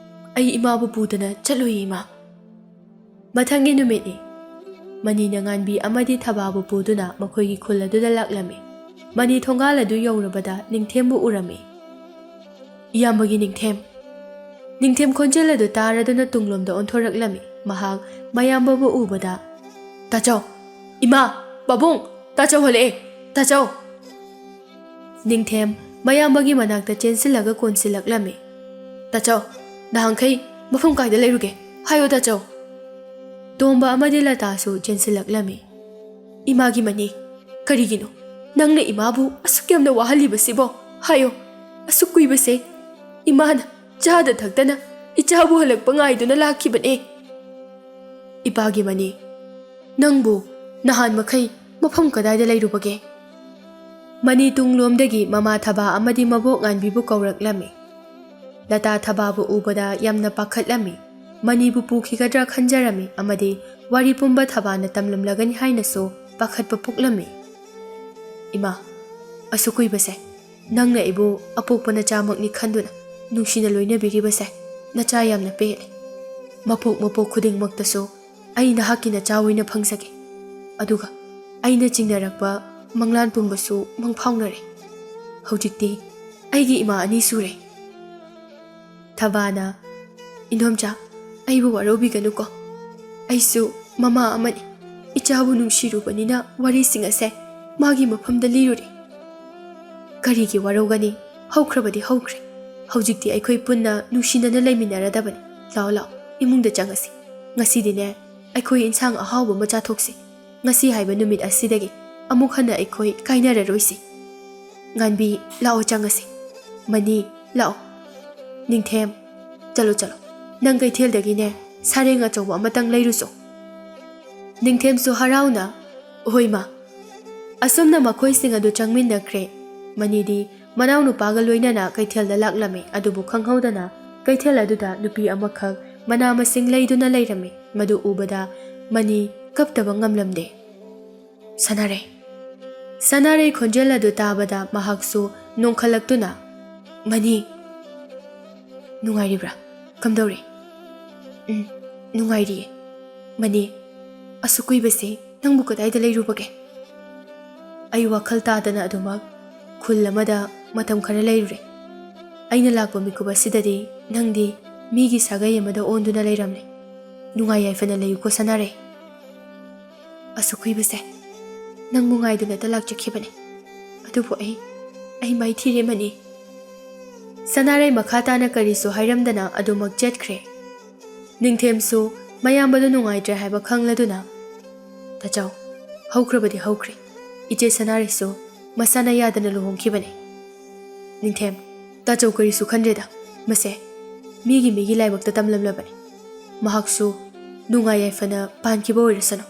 ꯑꯩ ꯏꯃꯥꯕꯨ ꯄꯨꯗꯅ ꯆꯠꯂꯣꯏꯌꯦ ꯏꯃꯥ꯫ ꯃꯊꯪꯒꯤ ꯅꯨꯃꯤꯠꯅꯤ꯫ ꯃꯅꯤꯅ ꯉꯥꯟꯕꯤ ꯑꯃꯗꯤ ꯊꯕꯥꯕꯨ ꯄꯨꯗꯨꯅ ꯃꯈꯣꯏꯒꯤ ꯈꯨꯜ ꯑꯗꯨꯗ ꯂꯥꯛꯂꯝꯃꯤ꯫ ꯃꯅꯤ ꯊꯣꯡꯒꯥꯜ ꯑꯗꯨ ꯌꯧꯔꯕꯗ ꯅꯤꯡꯊꯦꯝꯕꯨ ꯎꯔꯝꯃꯤ꯫ "ꯏꯌꯥꯝꯕꯒꯤ ꯅꯤꯡꯊꯦꯝ!" ꯅꯤꯡꯊꯦꯝ ꯈꯣꯟꯖꯦꯜ ꯑꯗꯨ ꯇꯥꯔꯗꯨꯅ ꯇꯨꯡꯂꯣꯝꯗ ꯑꯣꯟꯊꯣꯔꯛꯂꯝꯃꯤ꯫ ꯃꯍꯥꯛ ꯃꯌꯥꯝꯕꯕꯨ ꯎꯕꯗ, "ꯇꯥꯆꯧ! ꯏꯃꯥ! ꯄꯥꯕꯨꯡ! ꯇꯥꯆꯧ ꯍꯜꯂꯛꯑꯦ! ꯇꯥꯆꯧ!" ꯅꯤꯡꯊꯦꯝ ꯃꯌꯥꯝꯕꯒꯤ ꯃꯅꯥꯛꯇ ꯆꯦꯟꯁꯤꯜꯂꯒ ꯀꯣꯟꯁꯤꯜꯂꯛꯂꯝꯃꯤ꯫ "ꯇꯥꯆꯧ, ꯅꯍꯥꯟꯈꯩ ꯃꯐꯝ ꯀꯥꯏꯗ ꯂꯩꯔꯨꯒꯦ? ꯍꯥꯏꯌꯣ ꯇꯥꯆꯧ!" ꯇꯣꯝꯕ ꯑꯃꯗꯤ ꯂꯇꯥꯁꯨ ꯆꯦꯟꯁꯤꯜꯂꯛꯂꯝꯃꯤ꯫ "ꯏꯃꯥꯒꯤ ꯃꯅꯤ, ꯀꯔꯤꯒꯤꯅꯣ ꯅꯪꯅ ꯏꯃꯥꯕꯨ ꯑꯁꯨꯛ ꯌꯥꯝꯅ ꯋꯥꯍꯜꯂꯤꯕꯁꯤꯕꯣ? ꯍꯥꯏꯌꯣ, ꯑꯁꯨꯛ ꯀꯨꯏꯕꯁꯦ ꯏꯃꯥꯅ ꯆꯥꯗ ꯊꯛꯇꯅ ꯏꯆꯥꯕꯨ ꯍꯜꯂꯛꯄ ꯉꯥꯏꯗꯨꯅ ꯂꯥꯛꯈꯤꯕꯅꯦ꯫" "ꯏꯄꯥꯒꯤ ꯃꯅꯤ, ꯅꯪꯕꯨ ꯅꯍꯥꯟ ꯃꯈꯩ ꯃꯐꯝ ꯀꯗꯥꯏꯗ ꯂꯩꯔꯨꯕꯒꯦ?" ꯃꯅꯤ ꯇꯨꯡꯂꯣꯝꯗꯒꯤ ꯃꯃꯥ ꯊꯕꯥ ꯑꯃꯗꯤ ꯃꯕꯣꯛ ꯉꯥꯟꯕꯤꯕꯨ ꯀꯧꯔꯛꯂꯝꯃꯤ꯫ ꯂꯇꯥ ꯊꯕꯥꯕꯨ ꯎꯕꯗ ꯌꯥꯝꯅ ꯄꯥꯈꯠꯂꯝꯃꯤ꯫ ꯃꯅꯤꯕꯨ ꯄꯨꯈꯤꯒꯗ꯭ꯔꯥ ꯈꯟꯖꯔꯝꯃꯤ ꯑꯃꯗꯤ ꯋꯥꯔꯤ ꯄꯨꯝꯕ ꯊꯕꯥꯅ ꯇꯝꯂꯝꯂꯒꯅꯤ ꯍꯥꯏꯅꯁꯨ ꯄꯥꯈꯠꯄ ꯄꯣꯛꯂꯝꯃꯤ꯫ "ꯏꯃꯥ, ꯑꯁꯨꯛ ꯀꯨꯏꯕꯁꯦ ꯅꯪꯅ ꯑꯩꯕꯨ ꯑꯄꯣꯛꯄ ꯅꯆꯥꯃꯛꯅꯤ ꯈꯟꯗꯨꯅ ꯅꯨꯡꯁꯤꯅ ꯂꯣꯏꯅꯕꯤꯔꯤꯕꯁꯦ ꯅꯆꯥ ꯌꯥꯝꯅ ꯄꯦꯜꯂꯦ꯫ ꯃꯄꯣꯛ ꯃꯄꯣꯛ ꯈꯨꯗꯤꯡꯃꯛꯇꯁꯨ ꯑꯩ ꯅꯍꯥꯛꯀꯤ ꯅꯆꯥ ꯑꯣꯏꯅ ꯐꯪꯖꯒꯦ꯫ ꯑꯗꯨꯒ ꯑꯩꯅ ꯆꯤꯡꯅꯔꯛꯄ ꯃꯪꯂꯥꯟ ꯄꯨꯝꯕꯁꯨ ꯃꯪꯐꯥꯎꯅꯔꯦ꯫ ꯍꯧꯖꯤꯛꯇꯤ ꯑꯩꯒꯤ ꯏꯃꯥ ꯑꯅꯤ ꯁꯨꯔꯦ꯫" ꯊꯕꯥꯅ, "ꯏꯟꯗꯣꯝꯆꯥ, ꯑꯩꯕꯨ ꯋꯥꯔꯧꯕꯤꯒꯅꯨꯀꯣ꯫ ꯑꯩꯁꯨ ꯃꯃꯥ ꯑꯃꯅꯤ꯫ ꯏꯆꯥꯕꯨ ꯅꯨꯡꯁꯤꯔꯨꯕꯅꯤꯅ ꯋꯥꯔꯤꯁꯤꯡ ꯑꯁꯦ ꯃꯥꯒꯤ ꯃꯐꯝꯗ ꯂꯤꯔꯨꯔꯦ꯫" "ꯀꯔꯤꯒꯤ ꯋꯥꯔꯧꯒꯅꯤ? ꯍꯧꯈ꯭ꯔꯕꯗꯤ ꯍꯧꯈ꯭ꯔꯦ꯫ ꯍꯧꯖꯤꯛꯇꯤ ꯑꯩꯈꯣꯏ ꯄꯨꯟꯅ ꯅꯨꯡꯁꯤꯅꯅ ꯂꯩꯃꯤꯟꯅꯔꯗꯕꯅꯤ꯫ ꯂꯥꯛꯑꯣ, ꯂꯥꯛꯑꯣ, ꯏꯃꯨꯡꯗ ꯆꯪꯉꯁꯤ꯫ ꯉꯁꯤꯗꯤꯅꯦ, ꯑꯩꯈꯣꯏ ꯏꯟꯁꯥꯡ ꯑꯍꯥꯎꯕ ꯑꯃ ꯆꯥꯊꯣꯛꯁꯤ꯫ ꯉꯁꯤ ꯍꯥꯏꯕ ꯅꯨꯃꯤꯠ ꯑꯁꯤꯗꯒꯤ ꯑꯃꯨꯛ ꯍꯟꯅ ꯑꯩꯈꯣꯏ ꯀꯥꯏꯅꯔꯔꯣꯏꯁꯤ꯫ ꯉꯥꯟꯕꯤ, ꯂꯥꯛꯑꯣ, ꯆꯪꯉꯁꯤ꯫ ꯃꯅꯤ, ꯂꯥꯛꯑꯣ꯫ ꯅꯤꯡꯊꯦꯝ, ꯆꯠꯂꯣ, ꯆꯠꯂꯣ꯫ ꯅꯪ ꯀꯩꯊꯦꯜꯗꯒꯤꯅꯦ, ꯁꯥꯔꯦꯡ ꯑꯆꯧꯕ ꯑꯃꯇꯪ ꯂꯩꯔꯨꯆꯣ꯫" ꯅꯤꯡꯊꯦꯝꯁꯨ ꯍꯔꯥꯎꯅ, "ꯍꯣꯏ, ꯃꯥ꯫" ꯑꯁꯨꯝꯅ ꯃꯈꯣꯏꯁꯤꯡ ꯑꯗꯨ ꯆꯪꯃꯤꯟꯅꯈ꯭ꯔꯦ꯫ ꯃꯅꯤꯗꯤ ꯃꯅꯥꯎꯅꯨꯄꯥꯒ ꯂꯣꯏꯅꯅ ꯀꯩꯊꯦꯜꯗ ꯂꯥꯛꯂꯝꯃꯤ, ꯑꯗꯨꯕꯨ ꯈꯪꯍꯧꯗꯅ ꯀꯩꯊꯦꯜ ꯑꯗꯨꯗ ꯅꯨꯄꯤ ꯑꯃꯈꯛ ꯃꯅꯥ ꯃꯁꯤꯡ ꯂꯩꯗꯨꯅ ꯂꯩꯔꯝꯃꯤ꯫ ꯃꯗꯨ ꯎꯕꯗ ꯃꯅꯤ ꯀꯞꯇꯕ ꯉꯝꯂꯝꯗꯦ꯫ "ꯁꯅꯥꯔꯩ꯫" ꯁꯅꯥꯔꯩ ꯈꯣꯟꯖꯦꯜ ꯑꯗꯨ ꯇꯥꯕꯗ ꯃꯍꯥꯛꯁꯨ ꯅꯣꯡꯈꯠꯂꯛꯇꯨꯅ, "ꯃꯅꯤ, ꯅꯨꯡꯉꯥꯏꯔꯤꯕ꯭ꯔꯥ? ꯀꯝꯗꯧꯔꯤ?" "ꯎꯝ, ꯅꯨꯡꯉꯥꯏꯔꯤꯌꯦ꯫ ꯃꯅꯤ, ꯑꯁꯨꯛ ꯀꯨꯏꯕꯁꯤ ꯅꯪꯕꯨ ꯀꯗꯥꯏꯗ ꯂꯩꯔꯨꯕꯒꯦ?" "ꯑꯩ ꯋꯥꯈꯜ ꯇꯥꯗꯅ ꯑꯗꯨꯃꯛ ꯈꯨꯜ ꯑꯃꯗ ꯃꯇꯝ ꯈꯔ ꯂꯩꯔꯨꯔꯦ꯫ ꯑꯩꯅ ꯂꯥꯛꯄ ꯃꯤꯀꯨꯞ ꯑꯁꯤꯗꯗꯤ ꯅꯪꯗꯤ ꯃꯤꯒꯤ ꯁꯥꯒꯩ ꯑꯃꯗ ꯑꯣꯟꯗꯨꯅ ꯂꯩꯔꯝꯂꯦ꯫ ꯅꯨꯡꯉꯥꯏ ꯌꯥꯏꯐꯅ ꯂꯩꯌꯨꯀꯣ, ꯁꯅꯥꯔꯩ꯫" "ꯑꯁꯨꯛ ꯀꯨꯏꯕꯁꯦ ꯅꯪꯕꯨ ꯉꯥꯏꯗꯨꯅꯇ ꯂꯥꯛꯆꯈꯤꯕꯅꯦ꯫ ꯑꯗꯨꯕꯨ ꯑꯩ, ꯑꯩ ꯃꯥꯏꯊꯤꯔꯦ, ꯃꯅꯤ꯫" ꯁꯅꯥꯔꯩ ꯃꯈꯥ ꯇꯥꯅ ꯀꯔꯤꯁꯨ ꯍꯥꯏꯔꯝꯗꯅ ꯑꯗꯨꯃꯛ ꯆꯠꯈ꯭ꯔꯦ꯫ ꯅꯤꯡꯊꯦꯝꯁꯨ ꯃꯌꯥꯝꯕꯗꯨ ꯅꯨꯡꯉꯥꯏꯇ꯭ꯔꯦ ꯍꯥꯏꯕ ꯈꯪꯂꯗꯨꯅ, "ꯇꯥꯆꯧ, ꯍꯧꯈ꯭ꯔꯕꯗꯤ ꯍꯧꯈ꯭ꯔꯦ꯫ ꯏꯆꯦ ꯁꯅꯥꯔꯩꯁꯨ ꯃꯁꯥꯅ ꯌꯥꯗꯅ ꯂꯨꯍꯣꯡꯈꯤꯕꯅꯦ꯫" ꯅꯤꯡꯊꯦꯝ, "ꯇꯥꯆꯧ ꯀꯔꯤꯁꯨ ꯈꯟꯗ꯭ꯔꯦꯗ꯫ ꯃꯁꯦ ꯃꯤꯒꯤ ꯃꯤꯒꯤ ꯂꯥꯏꯕꯛꯇ ꯇꯝꯂꯝꯂꯕꯅꯤ꯫ ꯃꯍꯥꯛꯁꯨ ꯅꯨꯡꯉꯥꯏ ꯌꯥꯏꯐꯅ ꯄꯥꯟꯈꯤꯕ ꯑꯣꯏꯔꯁꯅꯨ꯫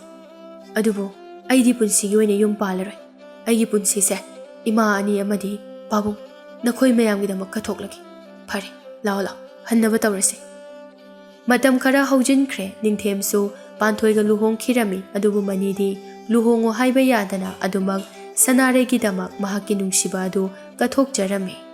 ꯑꯗꯨꯕꯨ ꯑꯩꯗꯤ ꯄꯨꯟꯁꯤꯒꯤ ꯑꯣꯏꯅ ꯌꯨꯝ ꯄꯥꯜꯂꯔꯣꯏ꯫ ꯑꯩꯒꯤ ꯄꯨꯟꯁꯤꯁꯦ ꯏꯃꯥ ꯑꯅꯤ ꯑꯃꯗꯤ ꯄꯥꯕꯨꯡ ꯅꯈꯣꯏ ꯃꯌꯥꯝꯒꯤꯗꯃꯛ ꯀꯠꯊꯣꯛꯂꯒꯦ꯫ ꯐꯔꯦ, ꯂꯥꯛꯑꯣ, ꯂꯥꯛꯑꯣ, ꯍꯟꯅꯕ ꯇꯧꯔꯁꯦ꯫" ꯃꯇꯝ ꯈꯔ ꯍꯧꯖꯤꯟꯈ꯭ꯔꯦ꯫ ꯅꯤꯡꯊꯦꯝꯁꯨ ꯄꯥꯟꯊꯣꯏꯒ ꯂꯨꯍꯣꯡꯈꯤꯔꯝꯃꯤ꯫ ꯑꯗꯨꯕꯨ ꯃꯅꯤꯗꯤ ꯂꯨꯍꯣꯡꯉꯣ ꯍꯥꯏꯕ ꯌꯥꯗꯅ ꯑꯗꯨꯃꯛ ꯁꯅꯥꯔꯩꯒꯤꯗꯃꯛ ꯃꯍꯥꯛꯀꯤ ꯅꯨꯡꯁꯤꯕ ꯑꯗꯨ ꯀꯠꯊꯣꯛꯆꯔꯝꯃꯤ꯫